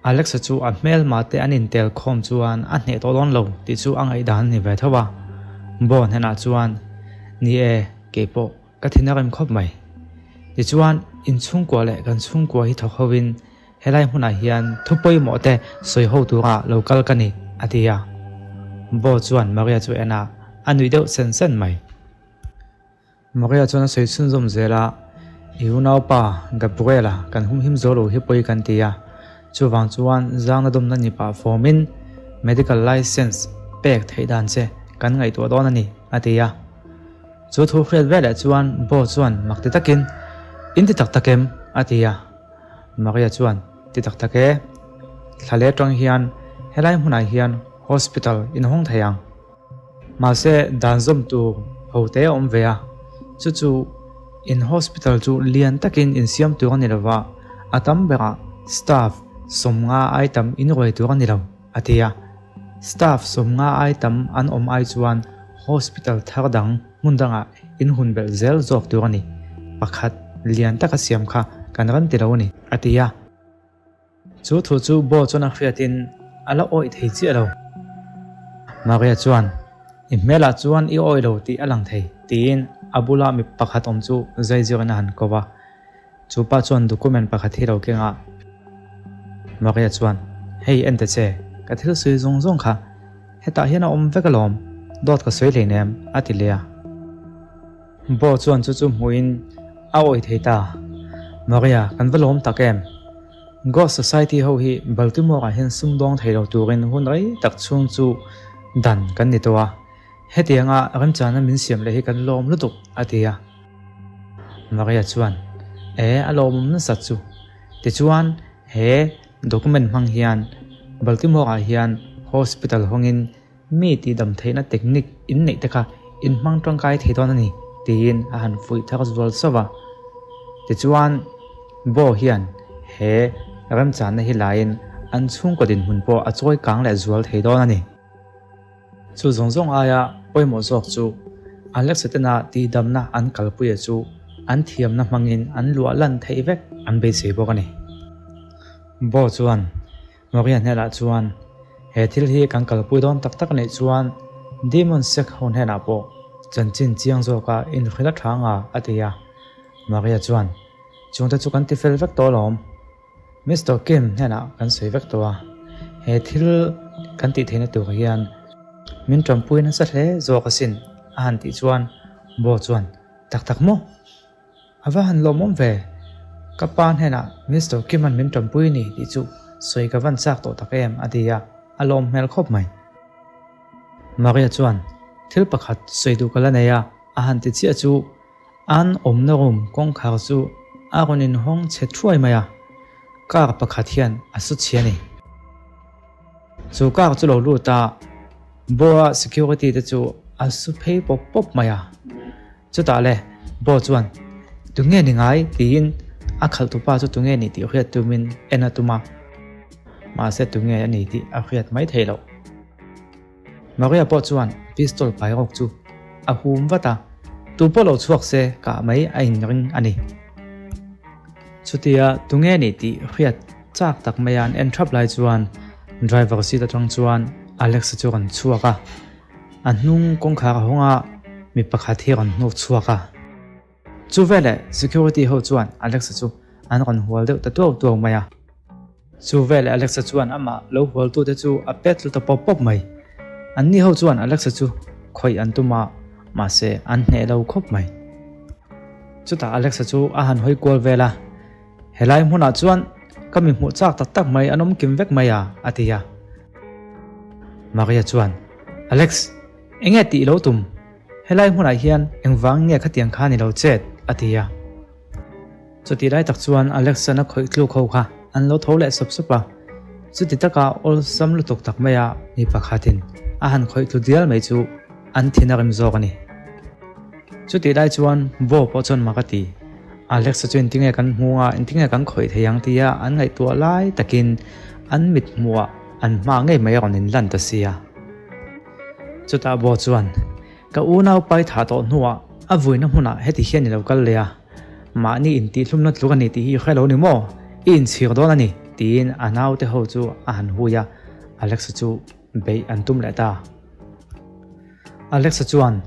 Alexa chu a hmelma te an intel khawm chuan a hneh tawh dawn lo tih chu a ngaihdan a ni ve tho a. Bo hnenah chuan, Ni e, kei pawh ka thin a rem khawp mai. Tichuan, inchhungkua leh kan chhungkua hi thawk hovin helai hmunah hian thu pawimawh te sawi ho tura lo kal ka ni, a ti a. Bo chuan Maria chu en a, a nuih deuh sen sen mai. Maria chuan a sawi chhunzawm zel a, I unaupa Gabriela kan humhim zo lo hi pawi kan ti a, chuvang chuan zangna dawmna ni pah fawmin medical license pek theih dan che kan ngaihtuah dawn a ni, a ti a. Chu thu hriat veleh chuan Bo chuan mak ti takin, In ti tak tak em? a ti a. Maria chuan, Ti tak tak e, thla leh atang hian helai hmunah hian hospital in hawng thei ang. Mahse, dan zawm tur ho te a awm ve a, chu chu in hospital chu lian takin insiam tur a ni lova, a tam berah staff 50 ai tam in ruai tur a ni lo, a ti a. Staff 50 ai tam an awm ai chuan hospital thar dang hmun dangah in hun belh zel zawk tur a ni, pakhat lian taka siam kha kan ran ti lo a ni, a ti a. Chu thu chu Bo chuan a hriatin a la awih thei chiah lo. Maria chuan, I hmelah chuan i awih lo tih a lang thei, tiin a bula mi pakhat awm chu zaizirin a han ko va. Chu pa chuan document pakhat hi lo keng a. Maria chuan, Hei en ta che, ka thil sawi zawng zawng kha hetah hian a awm vek alawm, dawt ka sawi hleinem, a ti leh a. Bo chuan chu chu hmuhin a awih thei ta. Maria, kan va lawm tak em? Ghost Society ho hi Baltimore-ah hian sumdawng thei lo turin hun rei tak chhung chu dan kan ni tawh a, hetianga remchana min siam leh hi kan lawm lutuk, a ti a. Maria chuan, E, a lawmawm nasat chu. Tichuan, he document hmang hian Baltimore-ah hian hospital hawngin Mi tihdam theihna technique in neih te kha in hmang tangkai thei dawn a ni, tiin a han fuih thar zual sauh a. Tichuan, Bo hian he remchanna hi laiin an chhungkaw dinhmun pawh a chawi kang leh zual thei dawn a ni. Chu zawng zawng aia pawimawh zawk chu Alexa tena tihdamna an kalpuia chu an thiamna hmangin an luah lan theih vek an beisei bawk a ni. Bo chuan Maria hnenah chuan, He thil hi kan kalpui dawn tak tak anih chuan Demon Sek ho hnenah pawh chanchin chiang zawka inhrilh a tha anga a ti a. Maria chuan, Chungte chu kan ti fel vek tawh alawm. Mister Kim hnenah kan sawi vek tawh a, he thil kan tih theihna tur hian min tanpui nasa hle zawk asin a han tih chuan Bo chuan, Tak tak maw? A va han lawmawm ve. Ka pa hnenah Mister Kim-a'n min tanpui ni tih chu sawi ka van chak tawh tak em a ti a, a lawm hmel khawp mai. Maria chuan thil pakhat sawi duh ka la nei a, a han ti chiah chu an awmna room kawngkhar chu a rawn inhawng chhe thuai mai a, car pakhat hian a su chhi a ni. Chu car chu lo lut a, Boa security te chu a su phei pawp pawp mai a. Chutah le, Bo chuan, Tunge ni ngai? tiin a khalhtupa chu tunge ni tih hriat tumin en a tum a. Mahse tunge a ni tih a hriat mai theih loh. Maria pawh chuan pistol pai rawk chu a hum vat a, tu pawh lo chhuak se kah mai a inring a ni. Chutia tunge ni tih hriat chak tak maia an en thap lai chuan Driver seat atang chuan Alex-a chu a rawn chhuak a, a hnung kawngkhar a hawng a, mi pakhat hi a rawn hnuk chhuak a. Chu veleh security ho chuan Alex-a chu an rawn hual deuh ta tuau tuau mai a. Chu veleh Alex-a chuan amah lo hualtute chu a pet tlu ta pawp pawp mai. Anni ho chuan Alex-a chu khawih an tum a, mahse an hneh lo khawp mai. Chutah Alex-a chu a han hawi kual vel a, Helai hmunah chuan ka mi hmuh chak tak tak mai an awm kim vek mai a, a ti a. Maria chuan, Alex, enge tih lo tum? Helai hmunah hian engvang nge khatiang khan i lo chet? a ti a. Chutih lai tak chuan Alex-an a khawih tluk ho kha an lo tho leh sawp sawp a. Chuti taka awlsam lutuk tak maia mi pakhatin a han khawih tlu dial mai chu an thin a rem zawk a ni. Chutih lai chuan Bo pawh chuan mak a ti. Alex-a chu engtinge kan hmu a, engtinge kan khawih thei ang tia an ngaihtuah lai takin an mithmuhah an hma ngei mai a rawn inlan ta si a. Chutah Bo chuan, Ka unau pai thah tawh hnuah a vuina hmunah heti hian i lo kal leh a, mahni intihhlumna tluk a ni tih hi i hre lo ni maw? I inchhir dawn a ni, tiin a naute ho chu a han hui a, Alexa chu beih an tum leh ta. Alexa chuan,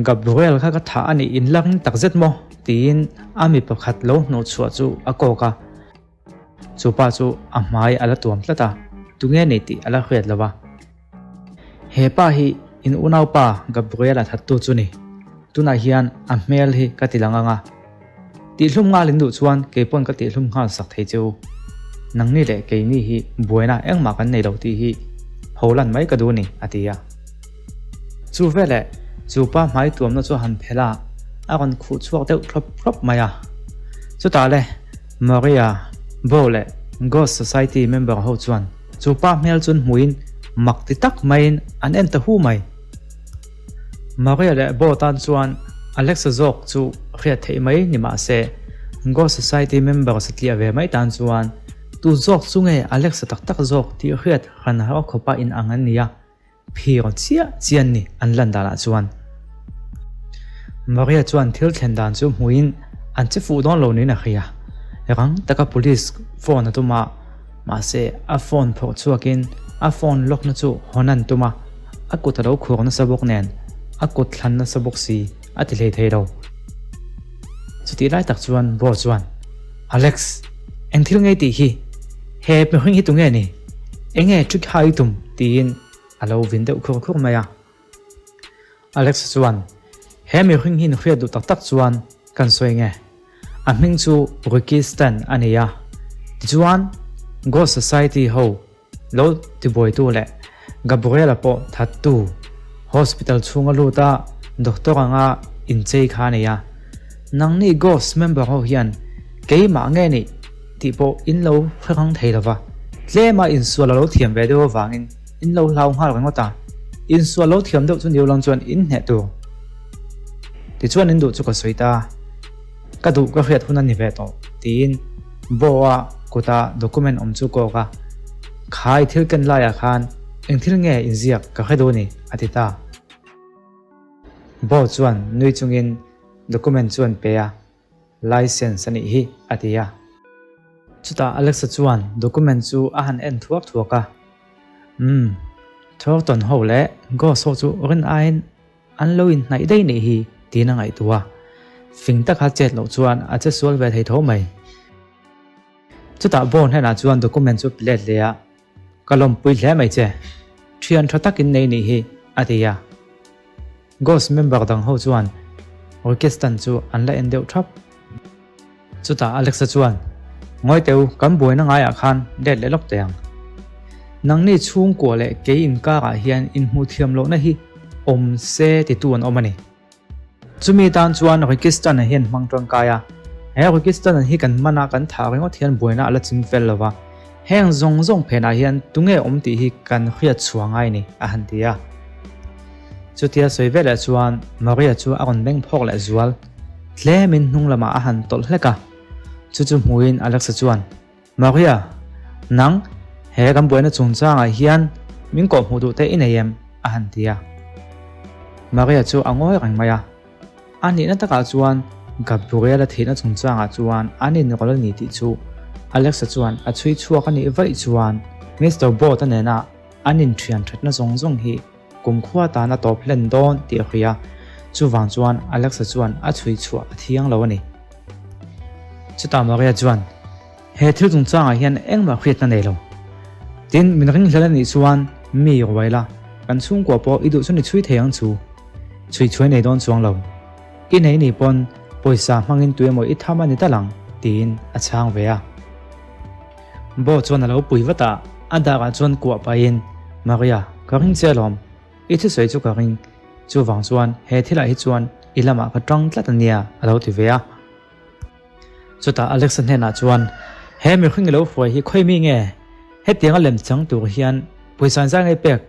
Gabriel kha ka thah a nih inlak takzet maw? tiin a mi pakhat lo hnawhchhuah chu a kawk a. Chu pa chu a hmai a la tuam tlat a, tunge nei tih a la hriat lo va. He pa hi in unaupa Gabriel-a thattu chu ni. Tunah hian a hmel hi ka ti lang ang a. Tihhlum nghal in duh chuan kei pawn ka tihhlum nghal sak thei che u. Nangni leh keini hi buaina engmah kan nei lo tih hi holan mai ka duh ni, a ti a. Chu veleh chu pa hmai tuamna chu a han phelh a, a rawn khuh chhuak deuh thlawp thlawp mai a. Chutah le Maria, Bo leh Ghost Society member ho chuan chu pa hmel chun hmuin mak ti tak maiin an en ta hu mai. Maria leh Bo tan chuan Alexa zawk chu hriat theih mai ni mah se, Ghost Society member satliah ve mai tan chuan tu zawk chu nge Alexa tak tak zawk tih hriat hran har khawpa inang an ni a. Phir chiah chian ni an lan danah chuan. Maria chuan thil thlen dan chu hmuin an che fuh dawn lo niin a hria. Rang taka police phone a tum a, mahse a phone phawrh chhuakin a phone lock na chu hawn an tum a, a kut a lo khur nasa bawk nen a kut thlan nasa bawk si a ti hlei thei lo. Chutih lai tak chuan Bo chuan, Alex, eng thil ngei tih hi? He mihring hi tunge ni? Enge trick hai tum? tiin a lo vin deuh khur khur mai a. Alex chuan, He mihring hi hriat duh tak tak chuan kan sawi nge? A hming chu Ricky Stan a ni a. Tichuan, Ghost Society ho lo tibuaitu leh Gabriela pawh thattu hospital chhunga lut a doctor anga inchei kha a ni a. Nangni Ghost member ho hian keimah nge nih tih pawh in lo hre rang thei lo va, tlema insual a lo thiam ve deuh avangin in lo hlau nghal ringawt a, insual lo thiam deuh chu ni ulang chuan in hneh tur. Tichuan in duh chu ka sawi ta, ka duh ka hriat hun a ni ve tawh tiin Bo-a kuta document awm chu kawk a, Khai thil ken laiah khan eng thil nge inziak ka hre duh a ni a ti ta. Bo chuan nui chungin document chu an pe a. License a nih hi, a ti a. Chutah Alexa chuan document chu a han en thuak thuak a. Umm, Thornton ho leh Ghost ho chu rin aiin an lo inhnaih daih nih hi, tiin a ngaihtuah a. Fing taka chet loh chuan a che sual ve thei tho mai. Chutah Bond hnenah chuan document chu pe let leh a, Ka lawmpui hle mai che, thian tha takin nei nih hi, a ti a. Ghost member dang ho chuan Orchestan chu an la en deuh thap. Chutah Alexa chuan, Ngawi teh u, kan buaina ngaiah khan let leh lawk teh ang. Nangni chhungkua leh kei inkarah hian inhmuh thiam lohna hi awm se titu an awm a ni. Chumi tan chuan Rikistan hian hmang tangkai a, he Rikistan hi kan hman a kan thah ringawt hian buaina a la ching fel lo va, heng zawng zawng phenah hian tunge awm tih hi kan hriat chhuah ngai ni, a han ti a. Chutia sawi veleh chuan Maria chu a rawn beng phawk leh zual, tlemin hnung lamah a han tawlh hlek a, chu chu hmuin Alexa chuan, Maria, nang, he kan buaina chungchangah hian min kawhhmuh duh te i nei em? a han ti a. Maria chu a ngawi reng mai a. A nihna takah chuan Gabriela thihna chungchangah chuan an inrawlh a ni tih chu Alexa chuan a chhui chhuak a nih vaih chuan Mister Boat-a nena an inthian thatna zawng zawng hi kumkhua tan a tawp hlen dawn tih a hria. Chuvang chuan Alexa chuan a chhui chhuah a thiang lo a ni. Chutah Maria chuan, He thil chungchangah hian engmah hriatna nei lo. Tin, min ringhlel a nih chuan mi ruai la, kan chhungkua pawh i duh chu ni chhui thei ang chu. Chhui chhuai nei dawn chuang lo. I nei ni pawn pawisa hmangin tu emaw i tham a ni tal ang, tiin a chhang ve a. Bo chuan a lo pui vat a, a darah chuan kuah pahin, Maria, ka ring che alawm. I thusawi chu ka ring. Chuvang chuan he thilah hi chuan i lamah ka tang tlat a nia, a lo ti ve a. Chutah Alexa hnenah chuan, He mihring i lo hruai hi khawi mi nge? Hetianga lem chang tur hian pawisa in zai ngai pek?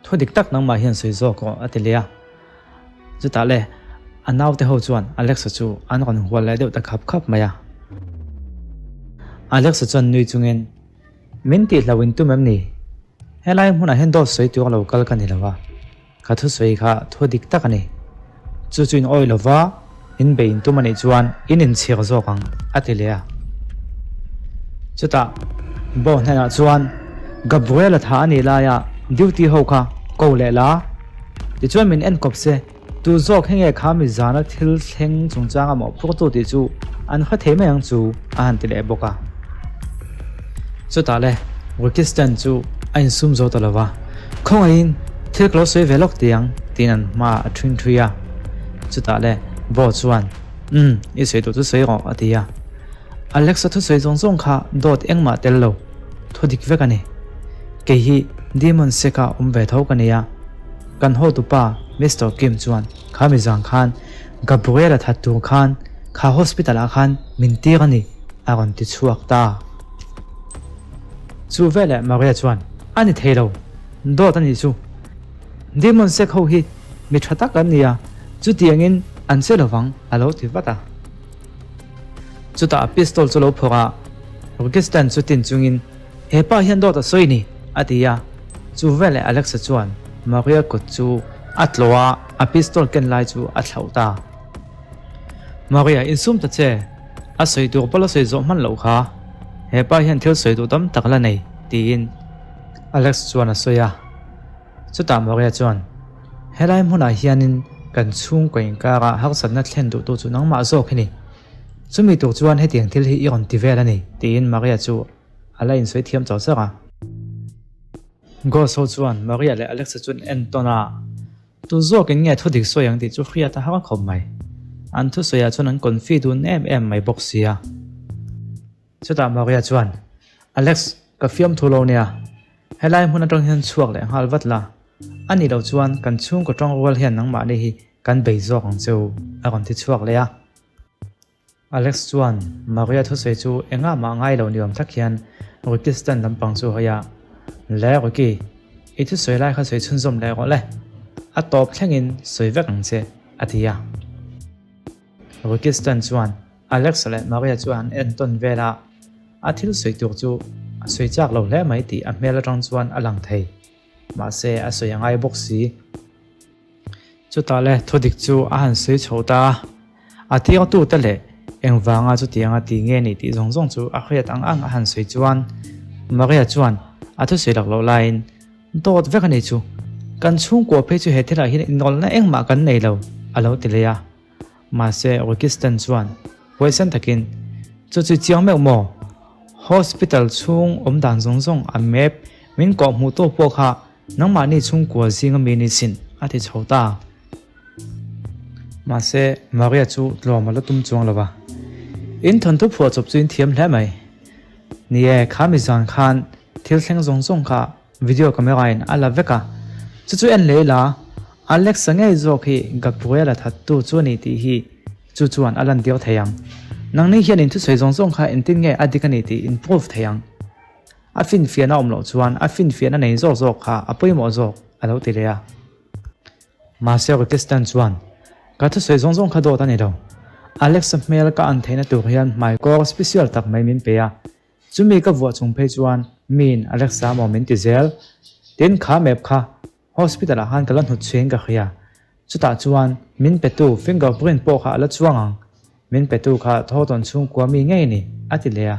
Thu dik tak nangmah hian sawi zawk rawh, a ti leh a. Chutah le, a naute ho chuan Alexa chu an rawn hual leh deuh ta khap khap mai a. Alexa chuan nui chungin, Min tihlo in tum em ni? Helai hmunah hian dawt sawi tur lo kal ka ni lo a. Ka thusawi kha thu dik tak a ni. Chu chu in awih lo va, in bei in tum a nih chuan in inchhir zawk ang, a ti leh a. Chutah Bo hnenah chuan, Gabriel-a tha a nih laia duty ho kha ko leh la, tichuan min enkawp se, tu zawk hi nge kha mi zana thil thleng chungchanga mawhphurtu tih chu an hre thei mai ang chu, a han ti leh bawk a. Chutah le, Rikistan chu a insum zo ta lo va, Khawngaihin thil ka lo sawi ve lawk tih ang, tiin an hmaah a ṭhing ṭhui a. Chutah le, Bo chuan, Umm, i sawi duh chu sawi rawh, a ti a. Alexa thusawi zawng zawng kha dawt engmah tel lo, thu dik vek a ni. Kei hi Demon Sek-a awm ve tho ka ni a. Kan hotupa Mister Kim chuan kha mi zang khan Gabriel-a that tur khan kha hospital-ah khan min tir a ni, a rawn ti chhuak ta. Chu veleh Maria chuan, A ni thei lo, dawt a nih chu. Demon Sek ho hi mi tha tak an ni a, chutiangin an che lovang, a lo ti vat a. Chutah a pistol chu lo phawrh a, Rukistan chu tin chungin, He pa hian dawt a sawi ni, a ti a. Chu veleh Alexa chuan Maria kut chu a tlawh a, a pistol ken lai chu a thlauh ta. Maria, insum ta che, a sawi tur pawh la sawi zawh hman loh kha. He pa hian thil sawi duh tam tak la nei, tiin Alex chuan a sawi a. Chutah Maria chuan, Helai hmunah hianin kan chhungkaw inkara harsatna thlen duhtu chu nangmah zawk hi ni. Chumi tur chuan hetiang thil hi i rawn ti vel a ni, tiin Maria chu a la insawi thiam chauh chauh a. Ghost ho chuan Maria leh Alexa chu an en tawn a, Tu zawkin nge thu dik sawi ang tih chu hriat a har khawp mai. An thusawiah chuan an confi dun em em mai bawk sia. Chutah Maria chuan, Alex, ka fiamthu lo nia. Helai hmun atang hian chhuak leh nghal vat la. A nih loh chuan kan chhungkaw tawng rual hian nangmahni hi kan bei zawk ang che u, a rawn ti chhuak leh a. Alex chuan Maria thusawi chu engah mah ngai lo ni awm tak hian Ricky stand lampang chu hawi a, Le Ricky, i thusawi lai kha sawi chhunzawm leh rawh le. A tawp thlengin sawi vek ang che, a ti a. Ricky stand chuan Alex leh Maria chu an en tawn vel a, a thil sawi tur chu a sawi chak lo hle mai tih a hmel atang chuan a lang thei. Mahse a sawi a ngai bawk si. Chutah le thudik chu a han sawi chho ta a, a tirtute leh engvanga chutianga ti nge ni tih zawng zawng chu a hriat ang ang a han sawi chuan Maria chuan a thusawi lak loh laiin Dawt vek a ni chu, kan chhungkua phei chu he thilah hian inrawlhna engmah kan nei lo a lo ti leh a. Mahse, Rokistan chuan huaisen takin, Chu chu chiang meuh maw? Hospital chhung awm dan zawng zawng a map min kawh hmuh tawk pawh kha nangmahni chhungkua zinga mi ni sin, a ti chho ta. Mahse, Maria chu tlawm a la tum chuang lo va. In thawnthu phuah chawp chu in thiam hle mai. Ni e, kha mi zan khan thil thleng zawng zawng kha Video camera in a la vek a, chu chu en leh ila, Alexa ngei zawk hi Gabriela thattu chu a ni tih hi chu chuan a lan tir thei ang. Nangni hian in thusawi zawng zawng kha engtin nge a dik a ni tih in proof thei ang. A finfiahna awm loh chuan a finfiahna nei zawk zawk kha a pawimawh zawk a lo ti leh a. Mahse Rokistan chuan, Ka thusawi zawng zawng kha dawt a ni lo. Alexa hmel ka an theihna tur hian hmaikawr special tak mai min pe a, Chumi ka vuah chung phei chuan miin Alexa maw min ti zel. Tin kha map kha hospital ah khan ka la hnut chhuiin ka hria. Chutah chuan min petu finger print pawh kha a la chuang ang. Min petu kha thaw tawn chhungkua mi ngei ni, a ti leh a.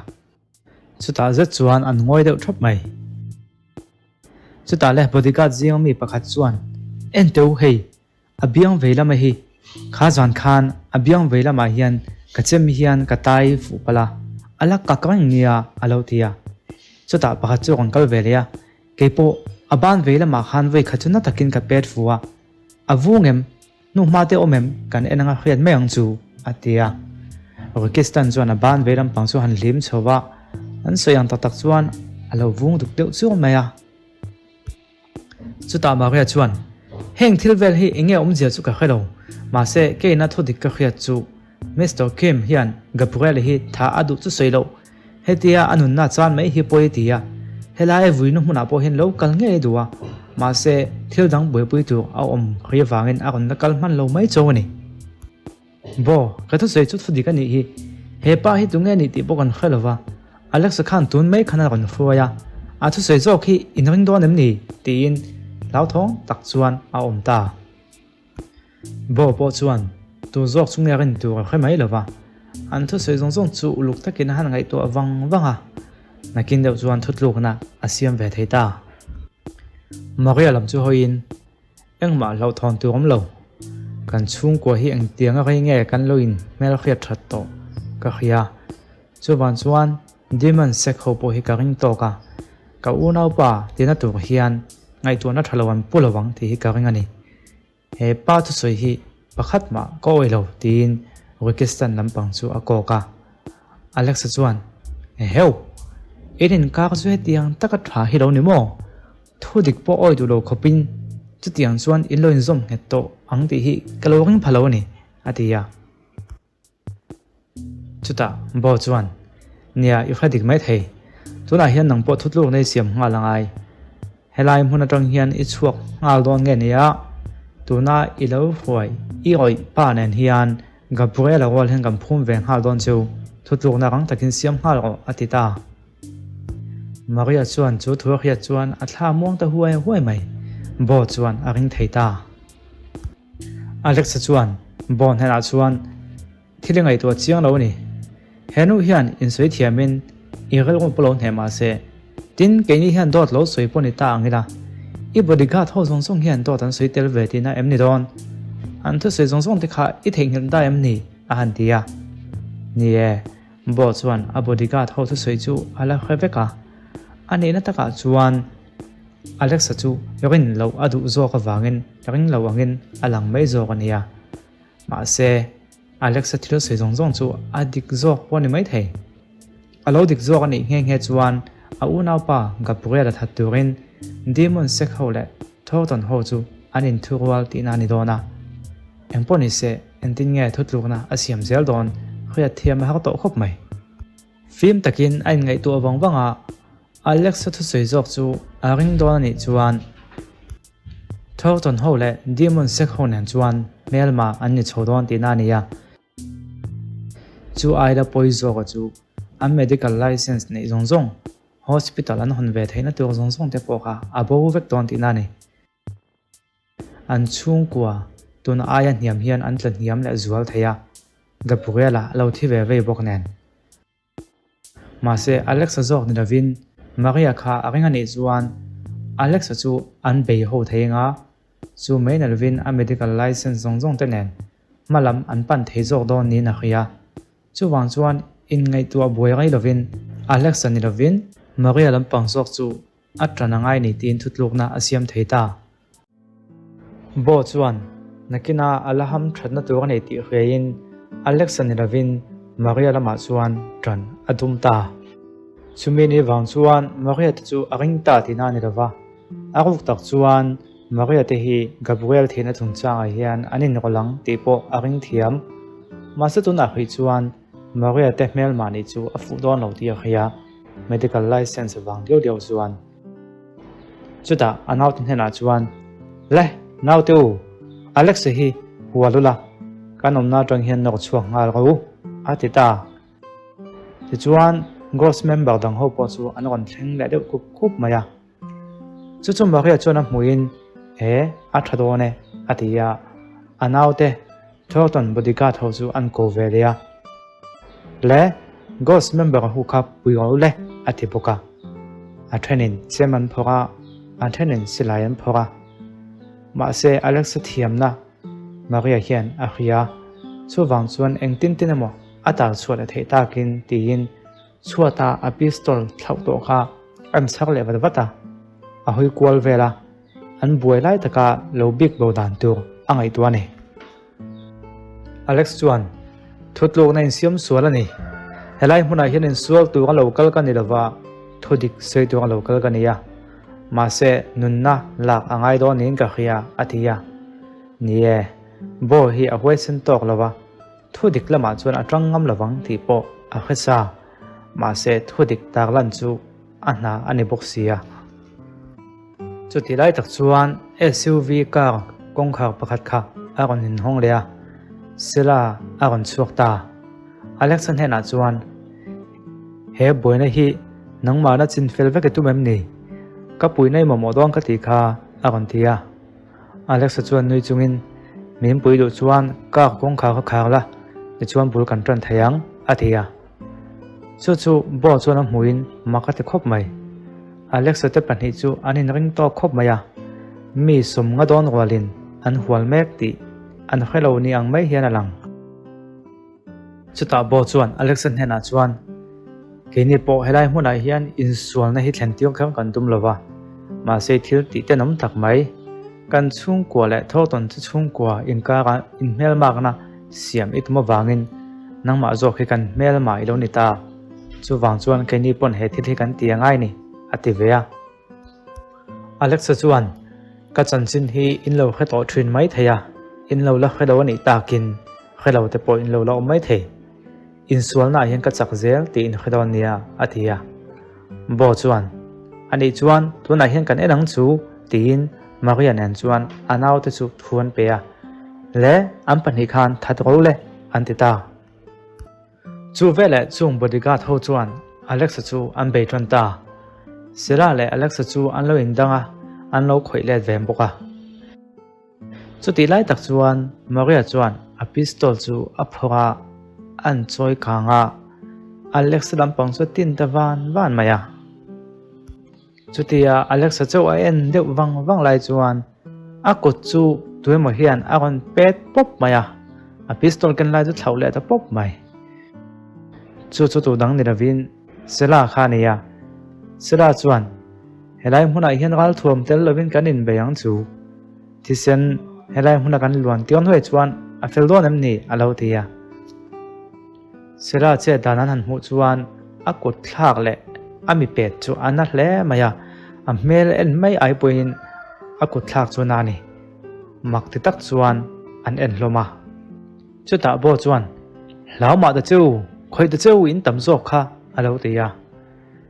Chutah zet chuan an ngawi deuh thap mai. Chutah le bodyguard zinga mi pakhat chuan, En teh u hei, a biang vei lama hi, kha zan khan a biang vei lamah hian ka chem hian ka tai fuh palh a, a la kak reng nia a lo ti a. Chutah pakhat chu a rawn kal ve leh a, Keipawh a ban vei lamah khan vawi khat chu na takin ka pet fu a, a vung em? Hnu hma te awm em? Kan en anga hriat mai ang chu, a ti a. Rikistan chuan a ban vei lampang chu han hlim chho va, an sawi ang tak tak chuan a lo vung duk deuh chiau mai a. Chutah Maria chuan, Heng thil vel hi eng nge awmzia chu ka hre lo, mahse keina thu dik ka hriat chu Mister Kim hian Gabriel hi tha a duh chu sawi loh, Hetia a nunna chuan mai hi pawi a ti a, helai vuinu hmunah pawh hian lo kal ngei a duh a, mahse thil dang buaipui tur a awm ri avangin a rawn la kal hman lo mai chauh a ni. Bo, ka thusawi chu thudik a nih hi, he pa hi tunge a nih tih pawh kan hre lo va, Alexa khan tun mai khan a rawn hruai a, a thusawi zawk hi in ring dawn em ni? tiin hlauthawng tak chuan a awm ta. Bo pawh chuan tu zawk chu nge rin tur a hre mai lo va, an thusawi zawng zawng chu uluk takin a han ngaihtuah vang vang a, nakin deuh chuan thutlukna a siam ve thei ta. Maria lam chu hawiin engmah hlauhthawn tur awm lo, kan chhungkua hi engtiang a rei nge kan lo in hmelhriat that tawh ka hria, chuvang chuan Demon sek ho pawh hi ka ring tawk a, ka unaupa tina tur hian ngaihtuahna tha lo an pu lo ang tih hi ka ring a ni. He pa thusawi hi pakhat mah ka awih lo tiin Rikistan lampang chu a kawk a. Alexa chuan, Eheu! In inkar chu hetiang taka tha hi lo ni maw? Thu dik pawh awih duh lo khawpin chutiang chuan in lo inzawm nghet tawh ang tih hi ka lo ring pha lo a ni, a ti a. Chutah Bo chuan, Nia, i hre dik mai thei. Tunah hian nang pawh thutluk nei siam nghal a ngai. Helai hmun atang hian i chhuak nghal dawn nge nia? Tuna i lo hruai i awih pa nen hian Gabriela rual hian kan phum ve nghal dawn chu. Thutlukna rang takin siam nghal rawh, a ti ta. Maria chuan chu thu a hriat chuan a thla muang ta huai huai mai. Bo chuan a ring thei ta. Alexa chuan Bo hnenah chuan thil i ngaihtuah chiang lo a ni. He nu hian insawi thiamin i rilru pawh lo hneh mah se, tin keini hian dawt lo sawi pawh ni ta ang ila, i bodyguard ho zawng zawng hian dawt an sawi tel ve tihna em ni dawn? An thusawi zawng zawng te kha i theihnghilh da em ni? a han ti a. Ni e, Bo chuan a bodyguard ho thusawi chu a la hre vek a. A nihna takah chuan Alexa chu rin loh a duh zawk avangin ring lo angin a lang mai zawk a nia. Mahse, Alexa thil sawi zawng zawng chu a dik zawk pawh a ni maithei. A lo dik zawk a nih nghe nghe chuan a unaupa Gabriel-a that turin Demon sek ho leh Thornton ho chu an inthurual tihna a ni dawn a. Engpawh ni se, engtin nge thutlukna a siam zel dawn hriat thiam a har tawh khawp mai. Fim takin a inngaihtuah vang vang a, Alex-a thusawi zawk chu a ring dawn a nih chuan Thornton ho leh Demon sek ho nen chuan hmelma an ni chho dawn tihna a ni a. Chu aila pawi zawka chu an medical license neih zawng zawng, hospital an hawn ve theihna tur zawng zawng te pawh kha a bo vek dawn tihna a ni. An chhungkua tuna aia hniam hian an tla hniam leh zual thei a, Gabriela a lo thi ve vei bawk nen. Mahse, Alexa zawk ni lovin Maria kha a ring a nih chuan Alexa chu an bei ho thei anga, chu mai na lovin a medical license zawng zawng te nen hma lam an pan thei zawk dawn niin a hria. Chuvang chuan inngaihtuah buai rei lovin Alexa ni lovin Maria lampang zawk chu a tan a ngai ni tiin thutlukna a siam thei ta. Bo chuan nakina a la ham thatna tur a nei tih hriaiin Alexa ni lovin Maria lamah chuan tan a dum ta. Chumi ni vang chuan Maria te chu a ring ta tihna a ni lova, a ruk tak chuan Maria te hi Gabriel thihna chungchangah hian an inrawlh ang tih pawh a ring thiam. Mahse tunah hrih chuan Maria te hmelmah nih chu a fuh dawn lo tih a hria. Medical license vang diau diau chuan chutah a naute hnenah chuan, Le, naute u, Alex-a hi hual ula, kan awmna atang hian nawk chhuak nghal rawh u, a ti ta. Tichuan, Ghost member dang ho pawh chu an rawn thleng leh deuh khup khup mai a. Chu chu Maria chuan a hmuhin, E, a tha dawn e, a ti a. A naute Thornton bodyguard ho chu an ko ve leh a. Le, Ghost member hu kha pui rawh le, a ti bawk a. A thenin chem an phawrh a. A thenin silai an phawrh a. Mahse Alexa thiamna Maria hian a hria. Chuvang chuan engtin tin emaw a tal chhuah leh theih takin tiin chhuata a pistol thlauh tawh kha a rawn chhak leh vat vat a. A hawi kual vel a, an buai lai taka lo bik bo dan tur a ngaihtuah a ni. Alex chuan, Thutlukna insiam sual a ni. Helai hmunah hian insual tur a lo kal ka ni lova, thudik sawi tur a lo kal ka ni a. Mahse, nunna lak a ngai dawn niin ka hria, a ti a. Ni e, Bo hi a huaisen tawk lova, thudik lamah chuan a tang ngam lovang tih pawh a hre sa. Mahse, thudik tarlan chu a hna a ni bawk si a. Chutih lai tak chuan SUV car kawngkhar pakhat kha a rawn inhawng leh a, Sela a rawn chhuak ta. Alexa hnenah chuan, He buaina hi nangmahna chin fel vek i tum em ni? Ka puihna i mamawh dawn ka tih kha a rawn ti a. Alexa chuan nui chungin, Min pui duh chuan car kawngkhar kha khar la, tichuan bul kan tan thei ang, a ti a. Chu chu Bo chuan a hmuhin mak a ti khawp mai. Alexa te pahnih chu an inring tawk khawp mai a, mi sawmnga dawn rualin an hual mek tih an hre lo ni ang mai hian a lang. Chutah Bo chuan Alexa hnenah chuan, Keini pawh helai hmunah hian insualna hi thlen tir kher kan tum lo va, mahse thil tih tenawm tak mai. Kan chhungkua leh Thornton chu chhungkua inkara inhmelmakna siam i tum avangin nangmah zawk hi kan hmelma i lo ni ta. Chuvang chuan keini pawn he thil hi kan ti angai ni, a ti ve a. Alexa chuan, Ka chanchin hi in lo hre tawh thin mai thei a, in lo la hre lo a nih takin hre lo te pawh in lo la awm mai thei. Insualnaah hian ka chak zel tih in hre dawn nia, a ti a. Bo chuan, Anih chuan tunah hian kan en ang chu, tiin Maria nen chuan a naute chu thu an pe a. Le, an pahnih khan that ro le, an ti ta. Chu veleh chung bodyguard ho chuan Alexa chu an bei tan ta. Sela leh Alexa chu an lo indang a, an lo khawih let ve bawk a. Chutih lai tak chuan Maria chuan a pistol chu a phawrh a, an chawi kang a, Alexa lampang chu a tin ta van van mai a. Chutia Alexa chauh a en deuh vang vang lai chuan a kut chu tuemaw hian a rawn pet pawp mai a, a pistol ken lai chu thlauh leh ta pawp mai. Chu chu tu dang ni lovin Sela kha a ni a. Sela chuan, Helai hmunah hian ralthuam tel lovin kan inbei ang chu. Thisen, helai hmuna kan luan tir hnuai chuan a fel dawn em ni? a lo ti a. Sela chet dan an han hmuh chuan a kut thlak leh a mi pet chu a na hle mai a, a hmel en mai ai pawhin a kut thlak chu na a ni. Mak ti tak chuan an en hlawm a. Chutah Bo chuan, Hlau mah ta cheu, khawih ta cheu in tam zawk kha, a lo ti a.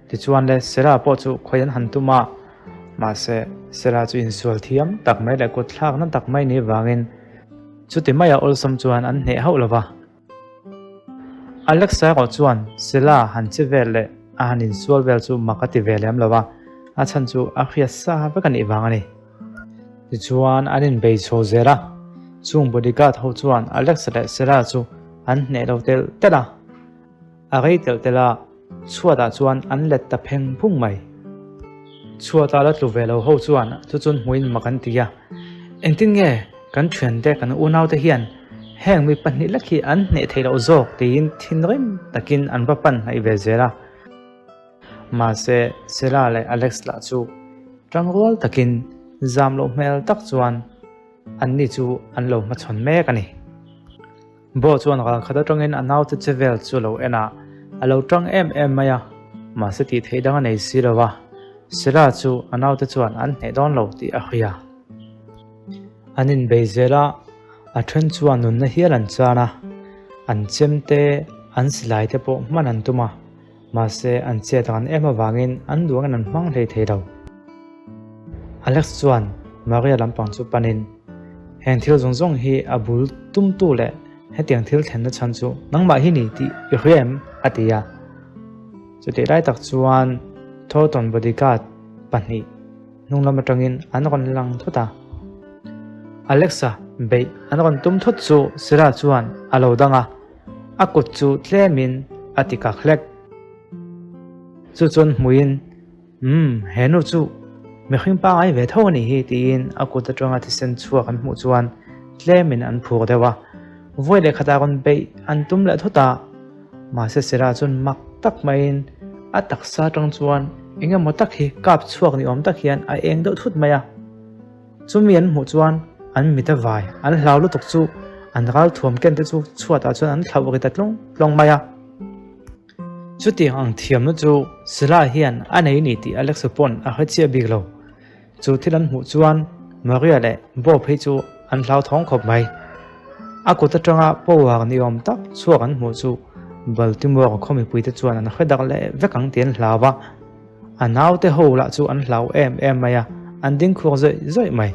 Tichuan le, Sera pawh chu khawi an han tum a, mahse, Sera chu insual thiam tak mai leh kut thlakna tak mai ni vangin chuti maia awlsam chuan an hneh hauh lo va. Alexa erawh chuan Sela han che vel leh a han insual vel chu mak a ti ve lem lo va, a chhan chu a hriat sa vek a nih vang a ni. Tichuan an inbei chho zel a, chung bodyguard ho chuan Alexa leh Sera chu an hneh lo telh telh a. A rei telh telh a, chhuatah chuan an let ta pheng phung mai. Chhuatah la tlu ve lo ho chuan chu chun hmuin mak an ti a, Engtin nge kan thiante kan unaute hian heng mi pahnih lek hi an hneh theih loh zawk tiin thinrim takin an va pan hnaih ve zel a. Mahse, Sela leh Alex lah chu tangrual takin zam loh hmel tak chuan anni chu an lo hmachhawn mek a ni. Bo chuan ralkhat atangin a naute che vel chu lo en a, a lo tang em em mai a, mahse tih theih dang a nei si lo va, Sela chu a naute chuan an hneh dawn lo tih a hria. An inbei zel a, a then chuan nunna hial an chan a, an chem te, an silai te pawh hman an tum a, mahse an chet ran em avangin an duangin an hmang hlei thei lo. Alex chuan Maria lampang chu panin, Heng thil zawng zawng hi a bul tumtu leh hetiang thil thlenna chhan chu nangmah hi ni tih i hria em? a ti a. Chutih lai tak chuan Thornton bodyguard pahnih hnung lam atangin an rawn lang thut a. Alexa beih an rawn tum thut chu Sira chuan a lo dang a, a kut chu tlemin a ti kak hlek. Chu chuan hmuin, Umm, he nu chu. Mihring pangai ve tho a nih hi tiin a kut atanga thisen chhuak an hmuh chuan tlemin an phur deuh a. Vawi leh khatah rawn beih an tum leh thawt a, mahse Sarah chuan mak tak maiin a taksa atang chuan eng emaw tak hi kap chhuak ni awm tak hian a eng deuh thut mai a. Chumi an hmuh chuan an mit a vai, an hlau lutuk chu an ral thuam ken te chu chhuatah chuan an thlauh ri ta tlawng tlawng mai a. Chutiang ang thiamna chu Sila hian a nei ni tih Alexa pawn a hre chiah bik lo. Chu thil an hmuh chuan Maria leh Bob hi chu an hlauthawng khawp mai. A kut atanga power ni awm tak chhuak an hmuh chu Baltimore khaw mipuite chuan an hre dak leh vek ang tih an hlau a. A naute ho lah chu an hlau em em mai a, an ding khuak zawih zawih mai.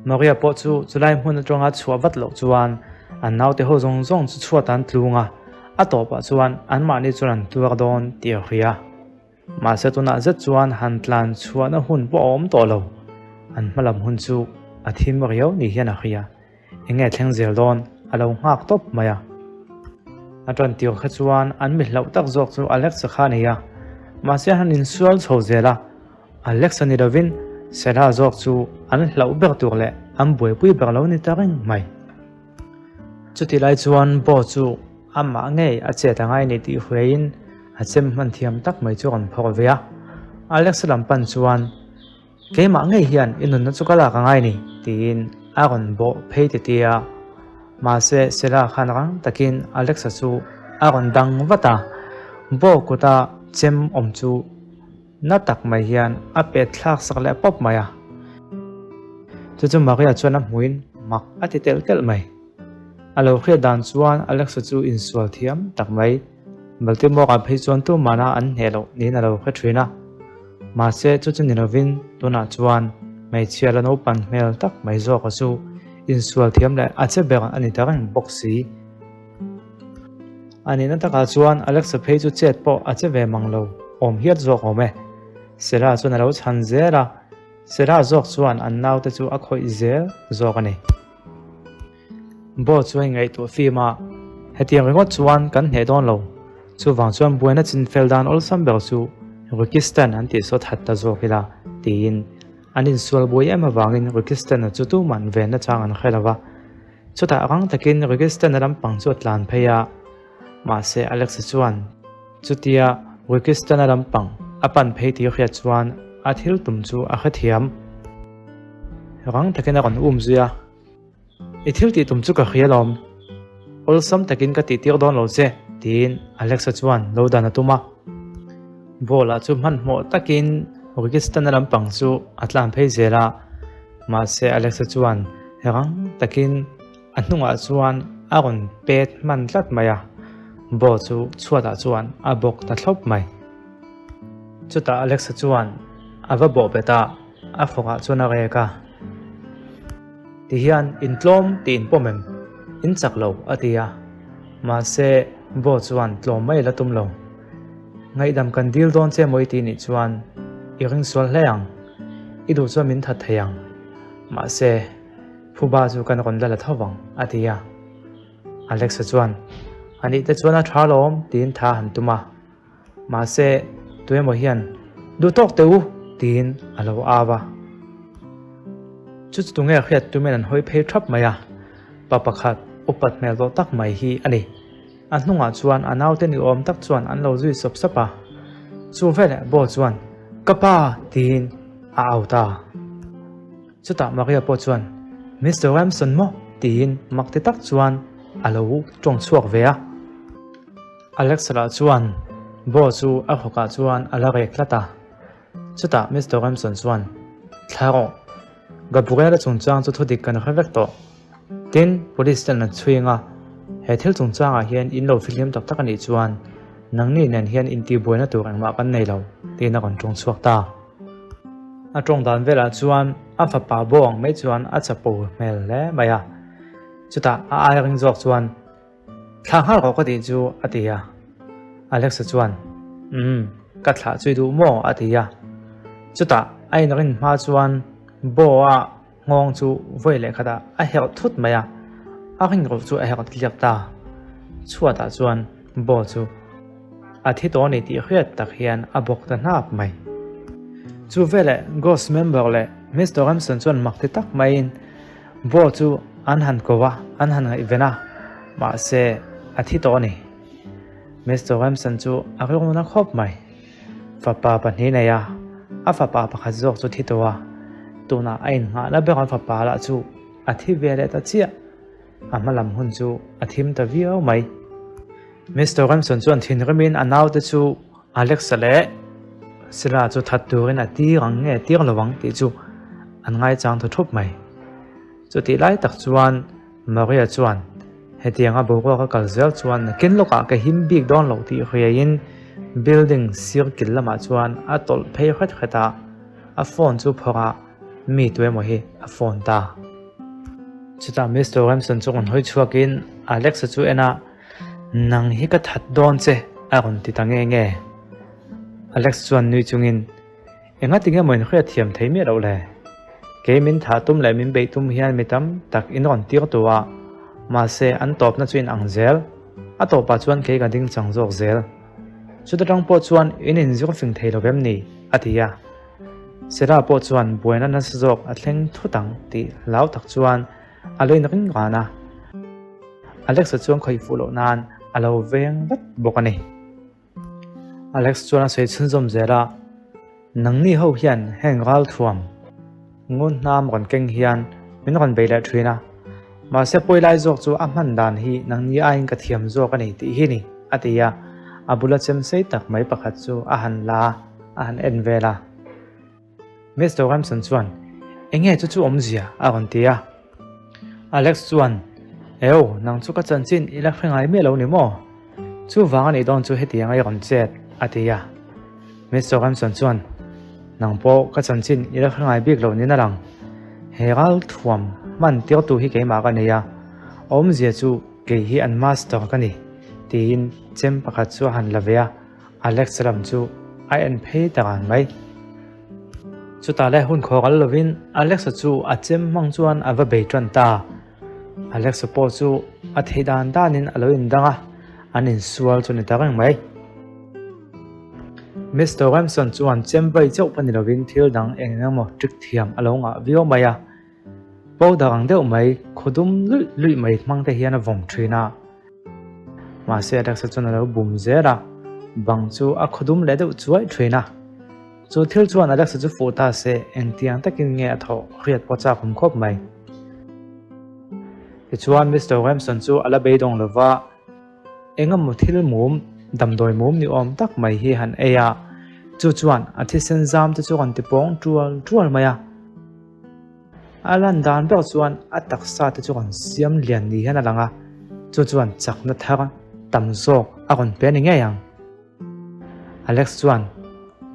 Maria pawh chu chulai hmun atanga chhuah vat loh chuan an naute ho zawng zawng chu chhuat an tlung a, a tawpah chuan anmahni chuan an tuar dawn tih a hria. Mahse tunah zet chuan han tlan chhuahna hun pawh a awm tawh lo, an hmalam hun chu a thim riau ni hian a hria. Enge thleng zel dawn a lo nghak tawp mai a. A tan tir kha chuan an mi hlauh tak zawk chu Alex-a kha a ni a, mahse han insual chho zel a, Alex-a ni lovin Sarah zawk chu an hlauh ber tur leh an buaipui ber lo ni ta reng mai. Chutih lai chuan Bo chu amah ngei a chet a ngai ni tih huaiin a chem hman thiam tak mai chu a rawn phawrh ve a, Alex-a lam pan chuan Keimah ngei hian i nunna chu ka lak a ngai ni, tiin a rawn bawh phei ti ti a. Mahse, Sela khan rang takin Alexa chu a rawn dang vat a, bawh kuta chem awm chu na tak mai hian a pet thlak sak leh pawp mai a. Chu chu Maria chuan a hmuin mak a ti telh telh mai. A lo hriat dan chuan Alexa chu insual thiam tak mai. Baltimore-ah phei chuan tumahna an hneh loh niin a lo hre thin a. Mahse, chu chu ni lovin tunah chuan hmeichhia la naupan hmel tak mai zawka chu insual thiam leh a che ber a ni ta reng bawk si. A nihna takah chuan Alexa phei chu chet pawh a che ve mang lo awm hiat zawk awm e. Sarah chuan a lo chhan zel a, Sarah zawk chuan an naute chu a khawih zel zawk a ni. Bo chuan ngaihtuah fim a, hetiang ringawt chuan kan hneh dawn lo. Chuvang chuan buaina chin fel dan awlsam ber chu Rikistan an tih sawt hat ta zawk ila, tiin an insual buai em avangin Rikistan-a chu tuman venna chang an hre lo va. Chutah rang takin Rikistan-a lampang chu a tlan phei a, mahse Alex-a chuan chutia Rikistan-a lampang a pan phei tih hriat chuan a thil tum chu a hrethiam. Rang takin a rawn um zui a. I thil tih tum chu ka hria lawm. Awlsam takin ka tih tir dawn lo che, tiin Alexa chuan lo dan a tum a. Ball-ah chu hmanhmawh takin Rikistan-a lampang chu a tlan phei zel a, mahse Alexa chuan rang takin a hnungah chuan a rawn pet hman tlat mai a, ball chu chhuatah chuan a bawk ta thlawp mai. Chutah Alexa chuan a va bawh bet a, a fawkah chuan a rek a. Ti hian in tlawm tih in pawm em? In chak lo, a ti a. Mahse, Bo chuan tlawm mai la tum lo. Ngaihdam kan dil dawn che maw i tih nih chuan i ring sual hle ang. I duh chuan min that thei ang. Mahse, phuba chu kan rawn la la tho vang, a ti a. Alexa chuan, A nih te chuan a tha lawm, tiin tha han tum a. Mahse, tuemaw hian, Duh tawk teh u! tiin a lo au a. Chu chu tunge hriat tumin an hawi phei thap mai a, pa pakhat upat hmel tawh tak mai hi a ni. A hnungah chuan a naute ni awm tak chuan an lo zui sawp sawp a. Chu veleh Bo chuan, Ka pa! tiin a au ta. Chutah Maria pawh chuan, Mister Ramson maw? tiin mak ti tak chuan a lo tawng chhuak ve a. Alex lah chuan Bo chu a hawkah chuan a la rek tlat a. Chutah Mister Ramson chuan, Thla rawh, Gabriela chungchang chu thudik kan hre vek tawh. Tin, police ten an chhuing a, he thil chungchangah hian in lo fihlim tak tak a nih chuan nangni nen hian intihbuaina tur engmah kan nei lo, tiin a rawn tawng chhuak ta. A tawng dan velah chuan a fapa Bo ang mai chuan a chapo hmel hle mai a. Chutah a ai ring zawk chuan, Thlah nghal rawh ka tih chu a ti a. Alexa chuan, Umm, ka thlah chui duh maw? a ti a. Chutah a inrin hma chuan Bo-a nghawng chu vawi leh khatah a herh thut mai a, a ring ruh chu a herh tliak ta. Chhuatah chuan Bo chu a thi tawh a ni tih hriat tak hian a bawk ta hnap mai. Chu veleh Ghost member leh Mister Ramson chuan mak ti tak maiin Bo chu an han ko a, an han ngaihven a, mahse a thi tawh a ni. Mister Ramson chu a rilru na khawp mai. Fapa pahnih nei a, a fapa pakhat zawk chu thi tawh a, tunah a innghahna ber a fapa lah chu a thi ve leh ta chiah. A hma lam hun chu a thim ta viau mai. Mister Ramson chuan thinrimin a naute chu Alex-a leh Sila chu that turin a tir ang nge tir lo ang tih chu an ngaichang thaw thup mai. Chutih lai tak chuan Maria chuan hetianga boruak a kal zel chuan nakin lawkah ka him bik dawn loh tih hriaiin building sir kil lamah chuan a tawlh phei hret hret a, a phone chu phawrh a mi tu emaw hi a phone ta. Chutah Mister Ramson chu rawn hawi chhuakin Alex-a chu en a, Nang hi ka that dawn che a rawn ti ta nge nge. Alex chuan nui chungin, Enga tinge maw in hriat thiam thei miah loh le? Kei min thah tum leh min beih tum hian mi tam tak in rawn tir tu a, mahse an tawpna chu in ang zel. A tawpah chuan kei ka ding chang zawk zel. Chuta tang pawh chuan in inzir fing thei lo vem ni? a ti a. Sarah pawh chuan buaina nasa zawk a thleng thut ang tih hlau tak chuan a lo inring ran a. Alex-a chuan khawih fuh loh nan a lo veng vat bawk a ni. Alex chuan a sawi chhunzawm zel a, Nangni ho hian heng ralthuam ngun hnam rawn keng hian min rawn bei leh thin a, mahse pawi lai zawk chu a hman dan hi nangni aiin ka thiam zawk a ni tih hi ni, a ti a, a bula chem sei tak mai pakhat chu a han la a, a han en vel a. Mister Ramson chuan, Enge chu chu awmzia? a rawn ti a. Alex chuan, Eo, nang chu ka chanchin i la hre ngai miah lo ni maw? Chuvang a nih dawn chu hetiang a i rawn chet, a ti a. Mister Ramson chuan, Nang pawh ka chanchin i la hre ngai bik lo niin a lang. He ral thuam hman tirtu hi keimah ka nei a, a awmzia chu kei hi an master ka ni, tiin chem pakhat chu a han la ve a. Alex lam chu a en phei ta ngang mai. Chutah leh hun khaw kal lovin Alex-a chu a chem hmang chuan a va bei tan ta. Alex-a pawh chu a theih dan danin a lo indang a, an insual chu ni ta reng mai. Mister Ramson chuan chem vai chauh pawh ni lovin thil dang eng eng emaw trick thiam a lo ngah viau mai a. Powder ang deuh mai, khaw dum luih luih mai hmang te hian a vawm thin a. Mahse Alexa chuan a lo bum zel a, bang chu a khaw dum leh deuh chuai thin a. Chu thil chuan Alexa chu fuh ta se, engtiang takin nge a thawh hriat pawh chak awm khawp mai. Tichuan Mister Ramson chu a la beidawng lo va, engemaw thil mum, damdawi mum ni awm tak mai hi han ei a, chu chuan a thisen zam te chu rawn ti pawng tual tual mai a. A lan dan ber chuan a taksa te chu rawn siam lian ni hian a lang a, chu chuan chakna thar tam zawk a rawn pe a ni ngei ang. Alex chuan,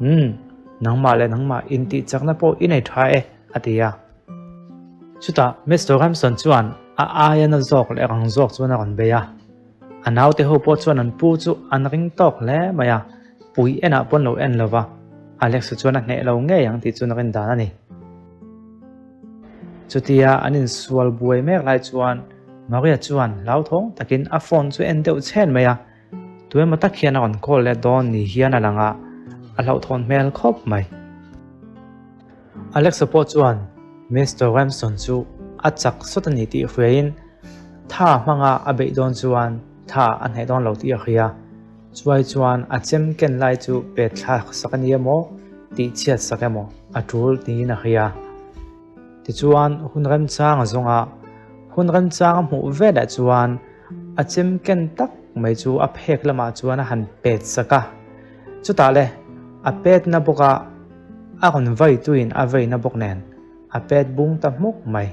Umm, nangmah leh nangmah intih chakna pawh i nei tha e, a ti a. Chutah Mister Ramson chuan a aia na zawk leh rang zawk chuan a rawn bei a. A naute ho pawh chuan an pu chu an ring tawk hle mai a, pui enah pawn lo en lo va, Alex-a chuan a hneh lo ngei ang tih chu na rin dan a ni. Chutia an insual buai mek lai chuan Maria chuan hlauthawng takin a phone chu en deuh chhen mai a, tuemaw tak hian a rawn call leh dawn ni hian a lang a, a hlauhthawn hmel khawp mai. Alexa pawh chuan Mister Ramson chu a chak sawt a ni tih hriain tha hmanga a beih dawn chuan tha a hneh dawn lo tih a hria. Chuai chuan a chem ken lai chu pet thlak sak a ni emaw tih chhiat sak emaw a tul tiin a hria. Tichuan hun remchang a zawng a, hun remchang a hmuh velah chuan a chem ken tak mai chu a phek lamah chuan a han pet sak a. Chutah le a petna bawka a rawn vai tuin a veina bawk nen a pet bung ta hmuk mai.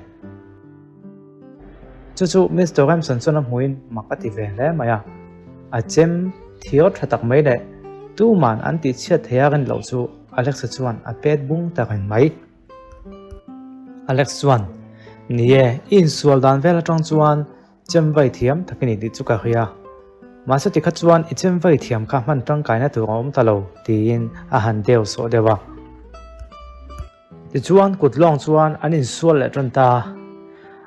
Chu chu Mister Ramson chuan a hmuin mak a ti ve hle mai a, a chem thiar tha tak mai leh tuman an tih chhiat thei a rin loh chu Alexa chuan a pet bung ta reng mai. Alex chuan, Ni e, i insual dan vel atang chuan chem vai thiam tak i ni tih chu ka hria. Mahse tikha chuan i chem vai thiam kha hman tangkaina tur a awm ta lo, tiin a han deu sawh deuh a. Tichuan kut lawng chuan an insual leh tan ta.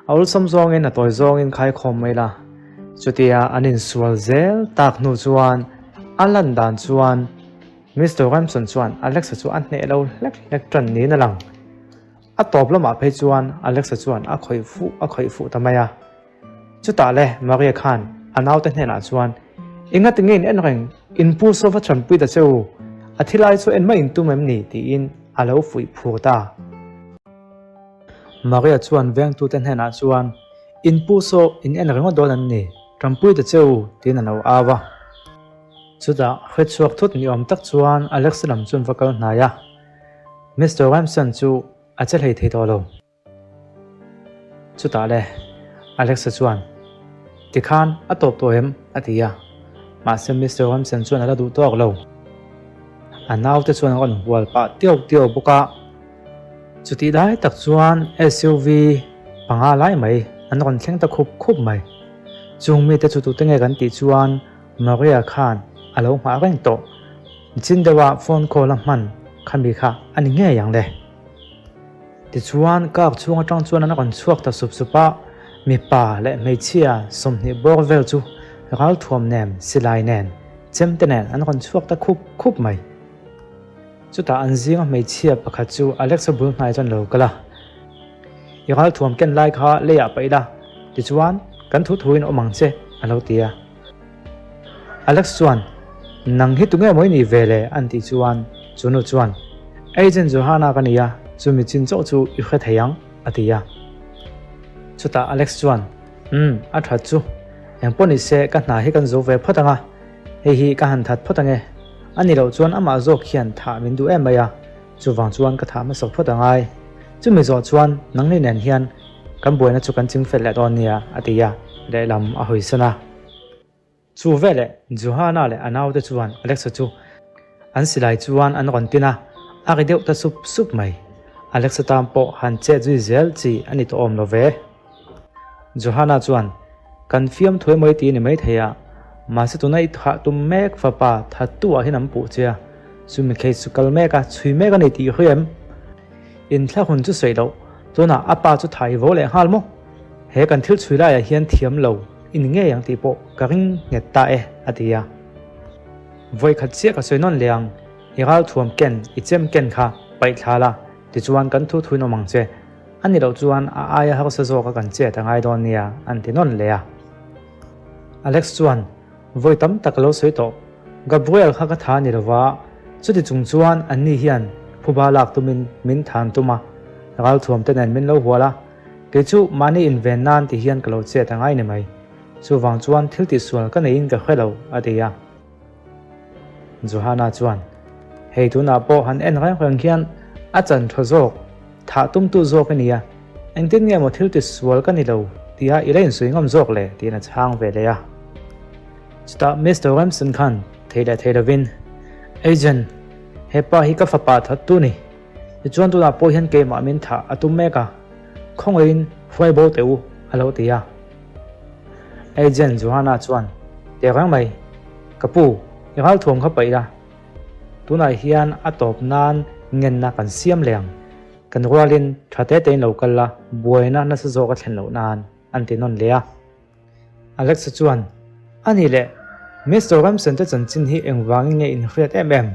A awlsam zawngin a tawi zawngin khaikhawm mai la. Chutia an insual zel tak hnu chuan a lan dan chuan. Mister Ramson chuan Alex-a chu a hneh lo hlek hlek ṭan niin a lang. A tawp lamah phei chuan Alex-a chuan a khawih fuh a khawih fuh ta mai a. Chutah le Maria khan a naute hnenah chuan, Engati nge in en reng? In pu saw va chanpui ta che u, a thi lai chu en mai in tum em ni? tiin a lo fuih phur ta. Maria chuan vengtute hnenah chuan, In pu saw in en ringawt dawn an ni, tanpui ta che u, tiin a lo au a. Chutah hretchhuak thut ni awm tak chuan Alex-a lam chuan va kal hnai a, Mister Ramson chu a che hlei thei tawh lo. Chutah le, Alexa chuan, Tikhan a tawp tawh em? a ti a. Mahse Mister Ramson chuan a la duh tawk lo. A naute chuan a rawn hual pah tiau tiau bawk a. Chutih lai tak chuan SUV panga lai mai an rawn thleng ta khup khup mai. Chung mite chu tute nge kan tih chuan Maria khan a lo nghah reng tawh. Nichin deuha phone call a hman khami kha a ni ngei ang le. Tichuan car chhung atang chuan an rawn chhuak ta sup sup a, mipa leh hmeichhia 20 bawr vel chu ralthuam nen silai nen chem te nen an rawn chhuak ta khup khup mai. Chutah an zinga hmeichhia pakhat chu Alexa bul hnai chuan lo kal a, I ralthuam ken lai kha leiah paih la, tichuan kan thu thuin awm ang che a lo ti a. Alex chuan, Nang hi tunge maw i nih ve le? an tih chuan chu nu chuan, Agent Johanna ka ni a, chumi chin chauh chu i hre thei ang, a ti a. Chutah Alex chuan, Umm, a that chu. Engpawh ni se ka hna hi kan zo ve phawt ang a, hei hi ka han that phawt ang e. A ni loh chuan amah zawk hian thah min duh em mai a, chuvang chuan ka thah hmasak phawt angai. Chumi zawh chuan nangni nen hian kan buaina chu kan chingfel leh dawn nia, a ti a, lehlam a hawisan a. Chu veleh Johanna leh a naute chuan Alexa chu an silai chuan an rawn tin a, a ri deuh ta sup sup mai. Alexa tan pawh han chet zui zel chi a ni tawh awm lo ve. Johanna chuan, Kan fiam thuai mai ti a ni maithei a, mahse tuna i thah tum mek fapa thattu ah hian an puh che a, chumi case chu kal mek a, chhui mek a ni tih i hria em? Inthlahun chu sawi loh, tunah a pa chu thah i vo leh nghal maw? He kan thil chhui laiah hian thiam lo i ni ngei ang tih pawh ka ring nghet ta e, a ti a. Vawi khat chiah ka sawi nawn leh ang, i ralthuam ken, i chem ken kha paih thla la, tichuan kan thu thuin awm ang che. A ni loh chuan a aia harsa zawka kan chet a ngai dawn nia, an ti nawn leh a. Alex chuan, Vawi tam tak ka lo sawi tawh, Gabriel kha ka tha ni lova, chuti chung chuan anni hian phuba lak tumin min than tum a, ralthuam te nen min lo hual a, Kei chu mahni inven nan ti hian ka lo chet a ngai ni mai. Chuvang chuan thil tihsual ka neiin ka hre lo, a ti a. Johanna chuan, Hei tunah pawh han en reng reng hian a chan tha zawk, thah tumtu zawk i ni a, engtin nge maw thil tisual ka ni lo tia i la insawi ngam zawk le? tiin a chhang ve leh a. Chutah Mister Ramson khan thei leh thei lovin, Agent, hepa hi ka fapa thattu ni. Tichuan tunah pawh hian keimah min thah a tum mek a, khawngaihin hruai bo teh u, a lo ti a. Agent Johanna chuan, Teh reng mai, ka pu, i ralthuam kha paih la. Tunah hian a tawp nan ngenna kan siam leh ang. Kan rualin tha te tein lo kal la, buaina nasa zawk a thlen loh nan, an ti nawn leh a. Alexa chuan, A nih leh, Mister Ramson te chanchin hi engvangin nge in hriat em em?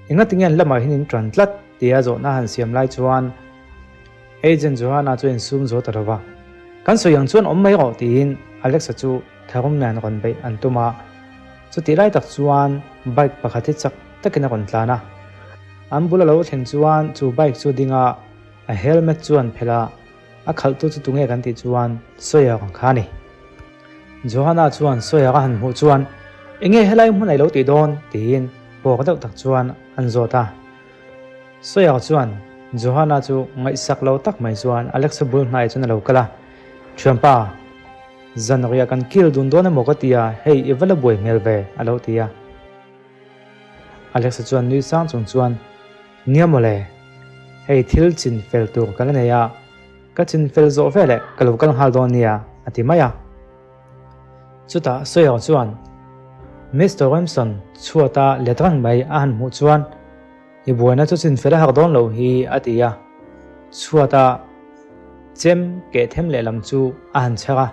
Engati nge an lamah hian in tan tlat? tia zawhna han siam lai chuan Agent Johanna chu a insum zo ta lo va. Kan sawi ang chuan awm mai rawh tiin Alexa chu tharum nen rawn beih an tum a. Chutih lai tak chuan bike pakhat hi chak takin a rawn tlan a. An bul a lo thlen chuan chu bike chu ding a, a helmet chu an phelh a. A khalhtu chu tunge kan tih chuan Sawyer ang kha a ni. Johanna chuan Sawyer a han hmuh chuan, Enge helai hmun a i lo tih dawn? tiin pawk deuh tak chuan an zawt a. Sawyer chuan Johanna chu ngaihsak lo tak mai chuan Alexa bul hnai chuan a lo kal a, Thianpa, zanriah kan kil dun dawn emaw ka ti a, hei i va la buai hmel ve, a lo ti a. Alexa chuan nui sang chung chuan, Nia mawle, hei thil chin fel tur ka la nei a, ka chin fel zawh veleh ka lo kal nghal dawn nia, a ti mai a. Chutah Sawyer chuan Mister Ramson chhuata let reng mai a han hmuh chuan, I buaina chu chin fel a hak dawn lo hi, a ti a. Chhuata chem keh them lehlam chu a han chher a.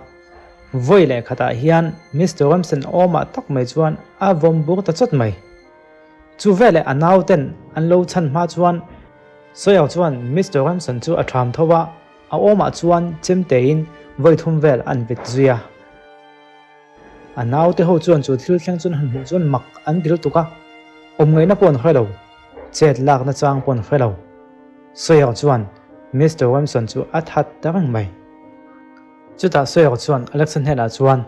Vawi leh khatah hian Mister Ramson awmah tak mai chuan a vawm bur ta chawt mai. Chu veleh a nauten an lo chhan hma chuan Sawyer chuan Mister Remson chu a ṭham tho a, a awmah chuan chemtein vawi thum vel an vit zui a. A naute ho chuan chu thil thleng chuan han hmuh chuan mak an dil tuk a, awm ngaihna pawh an hre lo, chet lakna chang pawh an hre lo. Sawyer chuan Mister Remson chu a that ta reng mai. Chutah Sawyer chuan Alexa hnenah chuan,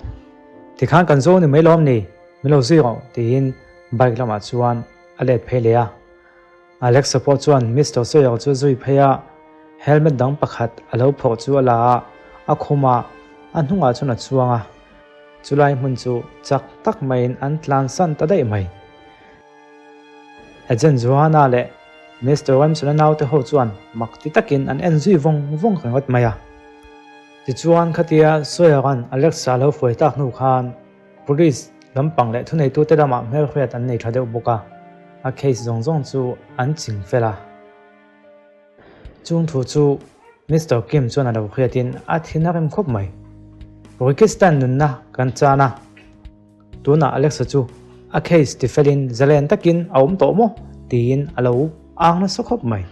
Tikhan kan zo ni mai lawm ni? Min lo zui rawh, tiin bike lamah chuan a let phei leh a. Alexa pawh chuan Mister Sawyer chu zui phei a, helmet dang pakhat a lo phawrh chu a la a, a khum a, a hnungah chuan a chuang a. Chulai hmun chu chak tak maiin an tlansan ta daih mai. Agent Johanna leh Mister Remson-a naute ho chuan mak ti takin an en zui vawng vawng ringawt mai a. Tichuan khatia Sawyer-a'n Alexa a lo hruai tak hnu khan Police lampang leh thuneitute lamah hmelhriat an nei tha deuh bawk a, a case zawng zawng chu an ching fel a. Chung thu chu Mister Kim chuan a lo hriatin a thin a rem khawp mai. Rikistan nunna kan chan a, tunah Alexa chu a case tifelin zalen takin a awm tawh maw tiin a lo ang nasa khawp mai.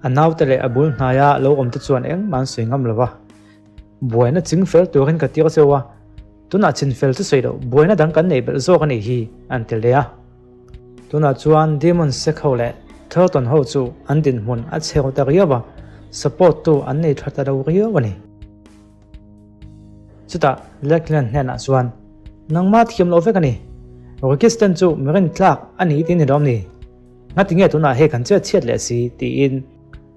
A naute leh a bul hnaia lo awmte chuan engmah an sawi ngam lo va. Buaina ching fel turin ka tir cheu a, tunah chin fel chu sawi loh buaina dang kan neih belh zawk a nih hi, an ti leh a. Tunah chuan Demon Sek ho leh Thornton ho chu an dinhmun a chheu ta riau a, support tu an nei tha ta lo riau a ni. Chutah Lachlan hnenah chuan, Nangmah thiam loh vek a ni, Rikistan chu mi rintlak a ni tih ni lawm ni? Ngatinge tunah hei kan chet chhiat leh si? tiin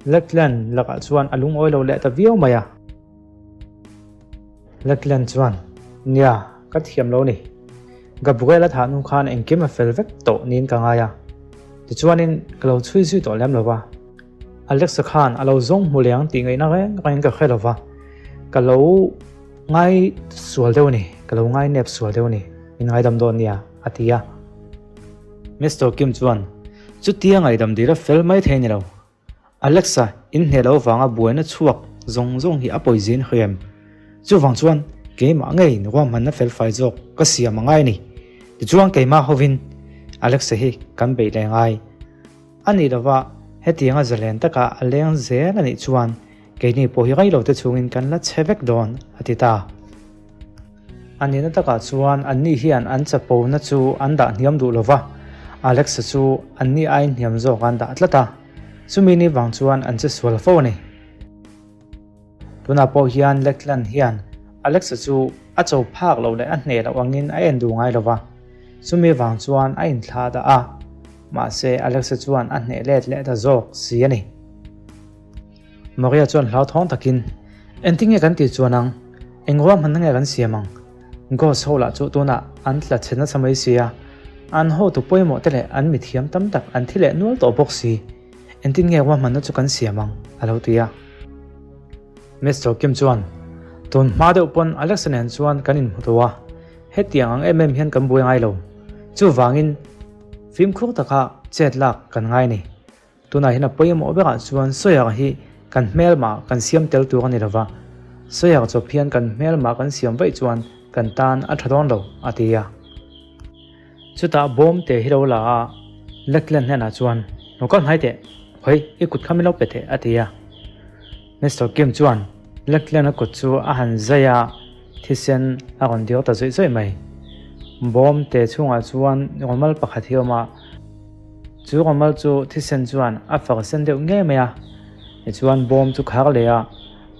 Lachlan lakah chuan a lungawi lo leh ta viau mai a. Lachlan chuan, Nia, ka thiam lo ni. Gabriel a thah hnu khan engkim a fel vek tawh niin ka ngai a. Tichuanin ka lo chhui zui tawh lem lo va. Alexa khan a lo zawng hmu leh ang tih ngaihna reng rengin ka hre lo va. Ka lo ngai sual deuh a ni, ka lo ngai nep sual deuh a ni, min ngaidam dawn nia, a ti a. Mister Kim chuan, Chutia ngaihdam dil a fel mai thei ni lo. Alexa, in hneh lo vanga buaina chhuak zawng zawng hi a pawizin hriam. Chuvang chuan keimah ngeiin ruahmanna fel fai zawk ka siam a ngai a ni. Tichuan keimah hovin Alexa hi kan beih leh ngai. A nih lova hetianga zalen taka a leng zel a nih chuan keini pawh hi reilote chhungin kan la chhe vek dawn, a ti ta. A nihna takah chuan anni hian an chapona chu an dah hniam duh lova, Alexa chu anni aiin hniam zawk an dah tlat a, chumi ni vang chuan an che sual fo a ni. Tunah pawh hian Lachlan hian Alexa chu a cho phak loh leh a hneh loh angin a en duh ngai lova, chumi vang chuan a inthlah dah a, mahse Alexa chuan a hneh let leh ta zawk si a ni. Maria chuan hlauthawng takin, Engtin nge kan tih chuan ang? Eng ruahmanna nge kan siam ang? Ghost ho lah chu tunah an tla chhe nasa mai si a, an hotu pawimawh te leh an mithiam tam tak an thi leh nual tawh bawk si. Engtin nge ruahmanna chu kan siam ang? a lo ti a. Mister Kim chuan, Tun hma deuh pawn Alexa nen chuan kan inhmu tawh a, hetiang ang em em hian kan buai ngai lo. Chuvangin fimkhur taka chet lak kan ngai a ni. Tunah hian a pawimawh berah chuan Sawyer hi kan hmelmah kan siam tel tur a ni lova, Sawyer chawp hian kan hmelmah kan siam vaih chuan kan tan a tha dawn lo, a ti a. Chutah bawm te hi lo la a, Lachlan hnenah chuan, Lo kal hnai teh, khawi i kut kha min lo pe teh, a ti a. Mister Kim chuan Lachlan-a kut chu a han zai a, thisen a rawn diau ta zawih zawih mai. Bawm te chhungah chuan rawmal pakhat hi a awm a, chu rawmal chu thisen chuan a far sen deuh ngei mai a. Tichuan bawm chu khar leh a,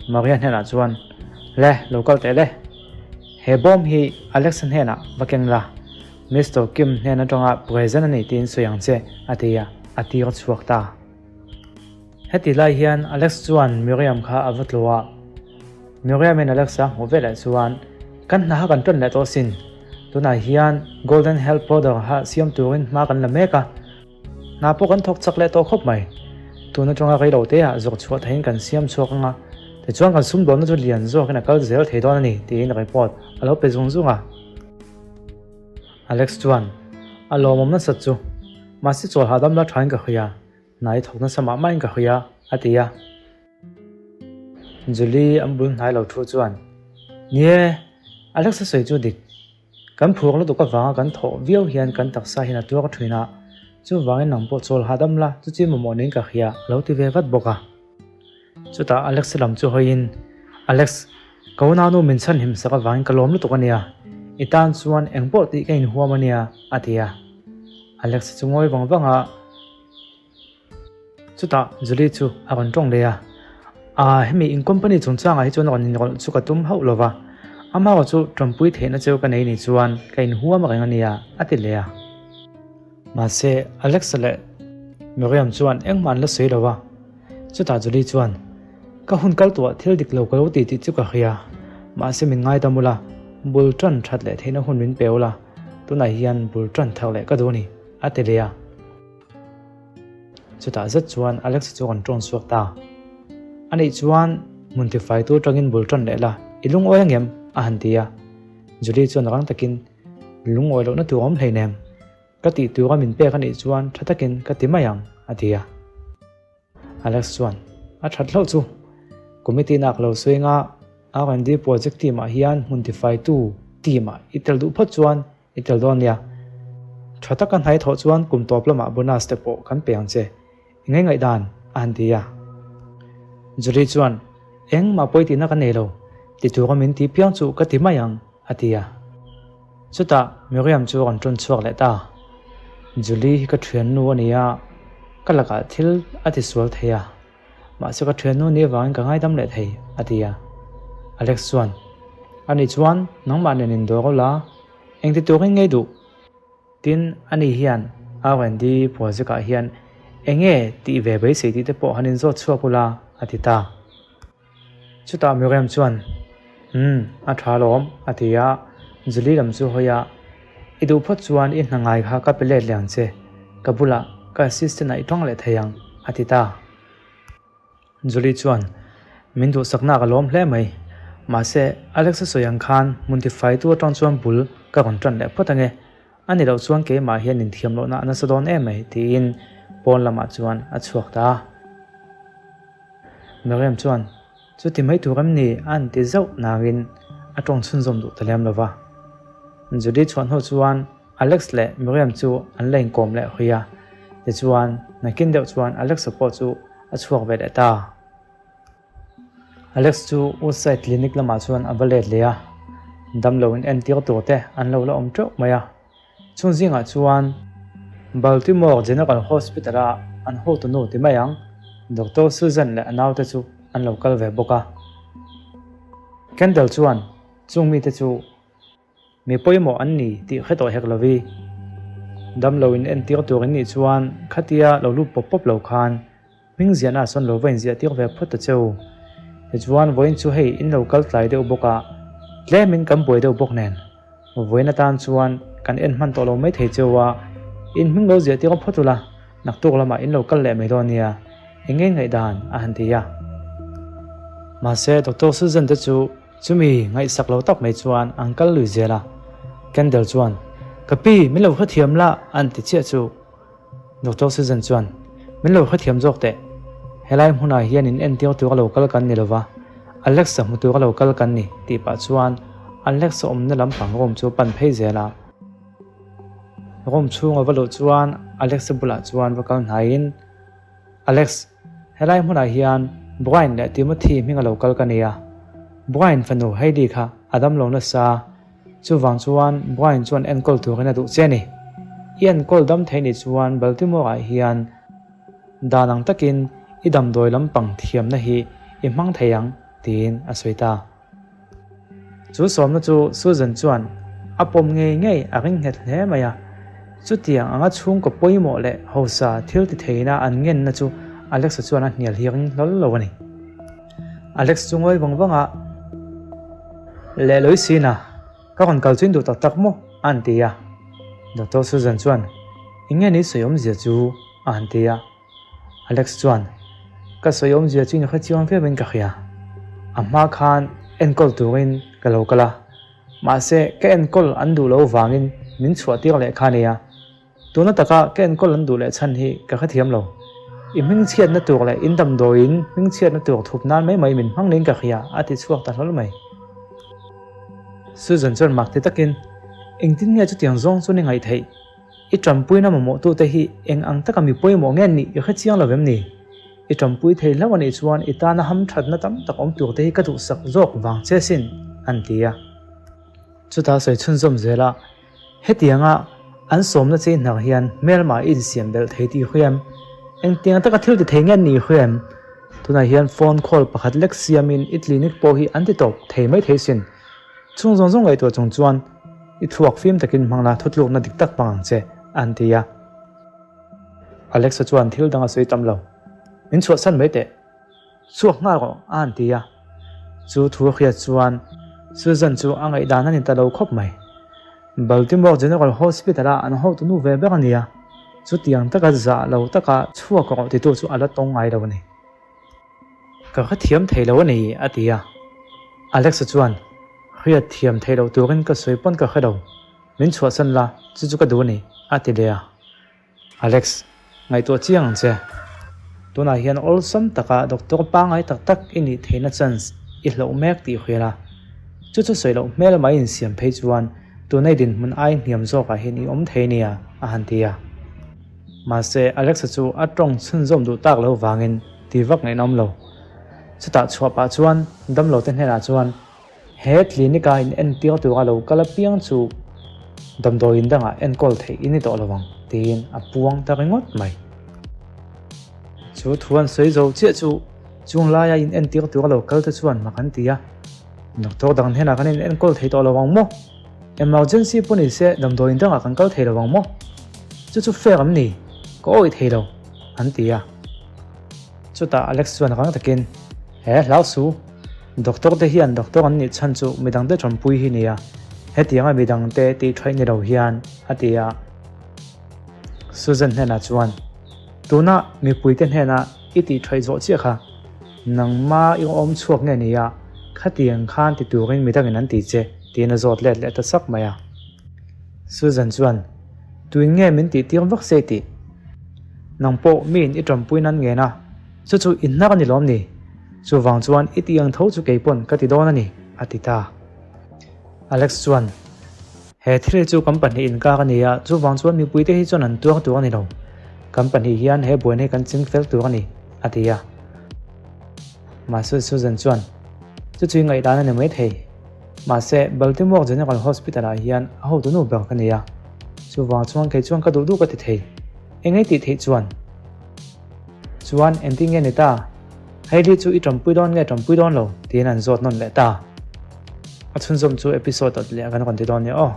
Maria hnenah chuan, Le, lo kal teh le. He bawm hi Alexa hnenah va keng la, Mister Kim hnen atanga present a ni tiin sawi ang che, a ti a, a tir chhuak ta. Heti lai hian Alex chuan Miriam kha a va tlu a. Miriam-in Alex a hmuh veleh chuan, Kan hna kha kan ṭan leh tawh asin. Tunah hian Golden Health Powder kha siam turin hma kan la mek a. Hna pawh kan thawk chak leh tawh khawp mai. Tun aṭanga reilo teah zawk chhuah theihin kan siam chhuak ang a, tichuan kan sumdawnna chu lian zawkin a kal zel thei dawn a ni, tiin report a lo pe zung zung a. Alex chuan, A lawmawm nasat chu. Mahse chawl hahdam la ṭhain ka hria. Hnai thawk nasa mah mahin ka hria, a ti a. Julie an bul hnai lo thu chuan, Ni e, Alexa sawi chu dik. Kan phuak lutuk avanga kan thawh viau hian kan taksa hian a tuar thin a. Chuvangin nang pawh chawl hahdam la, chu chi mamawh niin ka hria, a lo ti ve vat bawk a. Chutah Alex lam chu hawiin, Alex, ka unaunu min chhan him sak avangin ka lawm lutuk a nia, i tan chuan eng pawh tih ka inhuam a nia, a ti a. Alex chu ngawi vang vang a. Chutah Julie chu a rawn tawng leh a, Aa, hemi in company chungchangah hi chuan rawn inrawlh chu ka tum hauh lo va, amaherawh chu tanpui theihna cheu ka nei ni chuan ka inhuam reng a nia, a ti leh a. Mahse, Alexa leh Miriam chuan engmah an la sawi lo va. Chutah Julie chuan, Ka hun kal tuah thil dik lo ka lo ti tih chu ka hria, mahse min ngaidam ula, bul tan that leh theihna hun min pe ula, tunah hian bul tan thar leh ka duh a ni, a ti leh a. Chutah zet chuan Alex chu kan ṭawn chhuak ta. A nih chuan hmun tifai tur ṭangin bul ṭan leh la, i lungawi angem? a han ti a. Julie chuan rang takin, Lungawi lohna tur awm hleinem. Ka tih tura min pek a nih chuan ṭha takin ka ti mai ang, a ti a. Alex chuan, A ṭhat hlauh chu. Committee nak lo sawi nga R&D project team ah hian hmun tifaitu team ah i tel duh phawt chuan i tel dawn nia. Ṭha taka hnai thawh chuan kum tawp lamah bonus te pawh kan pe ang che. I ngai ngaihdan a han ti a. Julie chuan, Engmah pawi tihna ka nei lo. Ti tura min ti piang chu ka ti mai ang, a ti a. Chutah Miriam chu a rawn ṭawn chhuak leh ta. Julie hi ka ṭhiannu a ni a, ka lakah thil a ti sual thei a, mahse ka ṭhiannu nih avangin ka ngaidam leh thei, a ti a. Alex chuan, Ani chuan nangmah nen indawr aw la, engti turin ngei duh? Tin, ani hian R&D project-ah hian eng nge tih ve beisei tih te pawh han inzawt chhuak ula, a ti ta. Chutah Miriam chuan, Umm, a tha alawm, a ti a, Julie lam chu hawi a, I duh phawt chuan i hna ngai kha ka pe let leh ang che, ka bulah ka assistant ah i tawng leh thei ang, a ti ta. Julie chuan, Min duhsakna ka lawm hle mai, mahse Alex a sawi ang khan hmun tifaitu atang chuan bul ka rawn tan leh phawt ange, a ni loh chuan keimah hian inthiam lohna a nasa dawn em mai, tiin pawn lamah chuan a chhuak ta a. Miriam chuan, Chuti mai tur em ni? a han ti zauh nangin a tawng chhunzawm duh ta lem lo va. Judy chhuah hnu chuan Alex leh Miriam chu an la inkawm leh hawi a, tichuan nakin deuh chuan Alex-a pawh chu a chhuak ve leh ta. Alex chu Woodside Clinic lamah chuan a va let leh a, damlo in entir tur te an lo la awm teuh mai a. Chung zingah chuan Baltimore General Hospital-a an hotunu ti mai ang, Doctor Susan leh a naute chu an lo kal ve bawk a. Kendall chuan chung mite chu mi pawimawh an ni tih hre tawh hek lovi. Damlo in entir tur in nih chuan khatia lo lut pawp pawp lo khan Hming ziahna sawn lo va inziah tir ve phawt ta che u. Tichuan vawiin chu hei in lo kal tlai deuh bawk a, tlemin kan buai deuh bawk nen. Vawiin atan chuan kan en hman tawh lo mai thei che u a, in hming lo ziah tir phawt ula, naktuk lamah in lo kal leh mai dawn nia, eng nge ngaihdan a han ti a. Mahse Doctor Susan te chu chumi ngaihsak lo tak mai chuan an kal lui zel a, Kendall chuan, Ka pi, min lo hrethiam la an ti chiah chu. Doctor Susan chuan, Min lo hrethiam zawk teh. Helai hmunah hian in entir tura lo kal kan ni lova, Alex-a hmu tura lo kal kan ni, tih pah chuan Alex-a awmna lampang room chu pan phei zel a. Room chhunga va luh chuan Alex-a bulah chuan va kal hnaiin, Alex, helai hmunah hian Brian leh Timothy hminga lo kal ka ni a. Brian fanu Heidi kha a damlo nasa. Chuvang chuan Brian chuan enkawl turin a duh che a ni. I enkawl dam theih nih chuan Baltimore-ah hian dan ang takin i damdawi lampang thiamna hi i hmang thei ang, tiin a sawi ta. Chu sawmna chu Susan chuan a pawm ngei ngei a ring nghet hle mai a. Chutiang anga chhungkaw pawimawh leh hausa thil ti theihna an ngenna chu Alexa chuan a hnial hi ring hlawl lo a ni. Alex chu ngawi vang vang a, Leh lawih sin a, ka rawn kal chuin duh tak tak maw? a han ti a. Doctor Susan chuan, Eng nge ni sawi awmzia chu? a han ti a. Alex chuan, Ka sawi awmzia chu in hre chiang viau in ka hria. A hma khan enkawl turin ka lo kal a, mahse ka enkawl an duh loh vangin min chhuah tir leh kha nia. Tuna taka ka enkawl an duh leh chhan hi ka hrethiam lo. I hmingchhiatna tur leh in damdawiin hmingchhiatna tur thup nan mai mai min hmang niin ka hria, a ti chhuak ta hlawl mai. Susan chuan mak ti takin, Engtin nge chutiang zawng chu ni ngaih theih? I ṭanpuina mamawhtute hi eng ang taka mi pawimawh nge nih i hre chiang lo vem ni? I ṭanpui thei hlauh a nih chuan i tana hamṭhatna tam tak awm turte hi ka duhsak zawk vang che sin, an ti a. Chutah sawi chhunzawm zel a, hetianga an sawmna che hnar hian hmelma i insiam belh thei tih hriam, engtiang taka thil ti thei nge nih hriam? Tunah hian phone call pakhat lek siamin i clinic pawh hi an ti tawp thei mai thei sin. Chung zawng zawng ngaihtuah chung chuan i thluak fim takin hmang la thutlukna dik tak hmang ang che, an ti a. Alexa chuan thil dang a sawi tam lo. Min chhuahsan mai teh. Chhuak nghal rawh, a han ti a. Chu thu a hriat chuan Susan chu a ngaihdan a ni ta lo khawp mai. Baltimore General Hospital-a an hotu nu ve ber a ni a, chutiang taka zah lo taka chhuak rawh titu chu a la tawng ngai lo a ni. Ka hrethiam thei lo a ni, a ti a. Alexa chuan, Hriat thiam thei loh turin ka sawi pawn ka hre lo. Min chhuahsan la, chu chu ka duh a ni, a ti leh a. Alex, ngaihtuah chiang ang che. Tunah hian awlsam taka doctor pangngai tak tak i nih theihna chance i hloh mek tih hria la. Chu chu sawi loh hmel mai insiam phei chuan tunei dinhmun ai hniam zawkah hian i awm thei nia, a han ti a. Mahse, Alexa chu a tawng chhunzawm duh tak lo vangin ti vak ngaihna awm lo. Chutah chhuah pah chuan damlo te hnenah chuan he clinic a in entir tura lo kal apiang chu damdawiin dangah enkawl theih i ni tawh lo ang tiin a puang ta ringawt mai. Chu thu an sawi zo chiah chu chung laia in entir tura lo kal te chuan mak an ti a, Doctor dang hnenah kan in enkawl thei tawh lo ang maw? Emergency pawh ni se damdawiin dangah kan kal thei lo ang maw? Chu chu fair am ni? Ka awih thei lo, an ti a. Chutah Alex chuan rang takin, He hlau su, doctor te hian doctor an nih chhan chu midangte tanpui hi nia, hetianga midangte tih thaih ni lo hian, a ti a. Susan hnenah chuan, Tuna mipuite hnena i tih thaih zawh chiah kha, nangma i awm chhuak nge nia, khatiang khan ti turin midangin an ti che, tiin a zawt let leh ta sak mai a. Susan chuan, Tuin nge min tih tir vak se tih? Nang pawh miin i ṭawmpui nan ngen a, chu chu i hnar a ni lawm ni? Chuvang chuan i tih ang tho chu kei pawn ka ti dawn a ni, a ti ta. Alex chuan, He thil hi chu kan pahnih inkar a ni a, chuvang chuan mipuite hi chuan an tuar tur a ni lo. Kan pahnih hian he buaina hi kan ching fel tur a ni, a ti a. Mahse Susan chuan, Chu chu i ngaihdan a ni maithei. Mahse, Baltimore General Hospital-ah hian a hotu nu ber ka nei a, chuvang chuan kei chuan ka duh duh ka ti thei. Eng ei tih theih chuan? Chuan, engtin nge ni ta? Hailey chu i ṭampui dawn nge ṭampui dawn lo? tiin an zawt nawn leh ta. A chhunzawm chu episode-ah leh kan rawn ti dawn nia aw.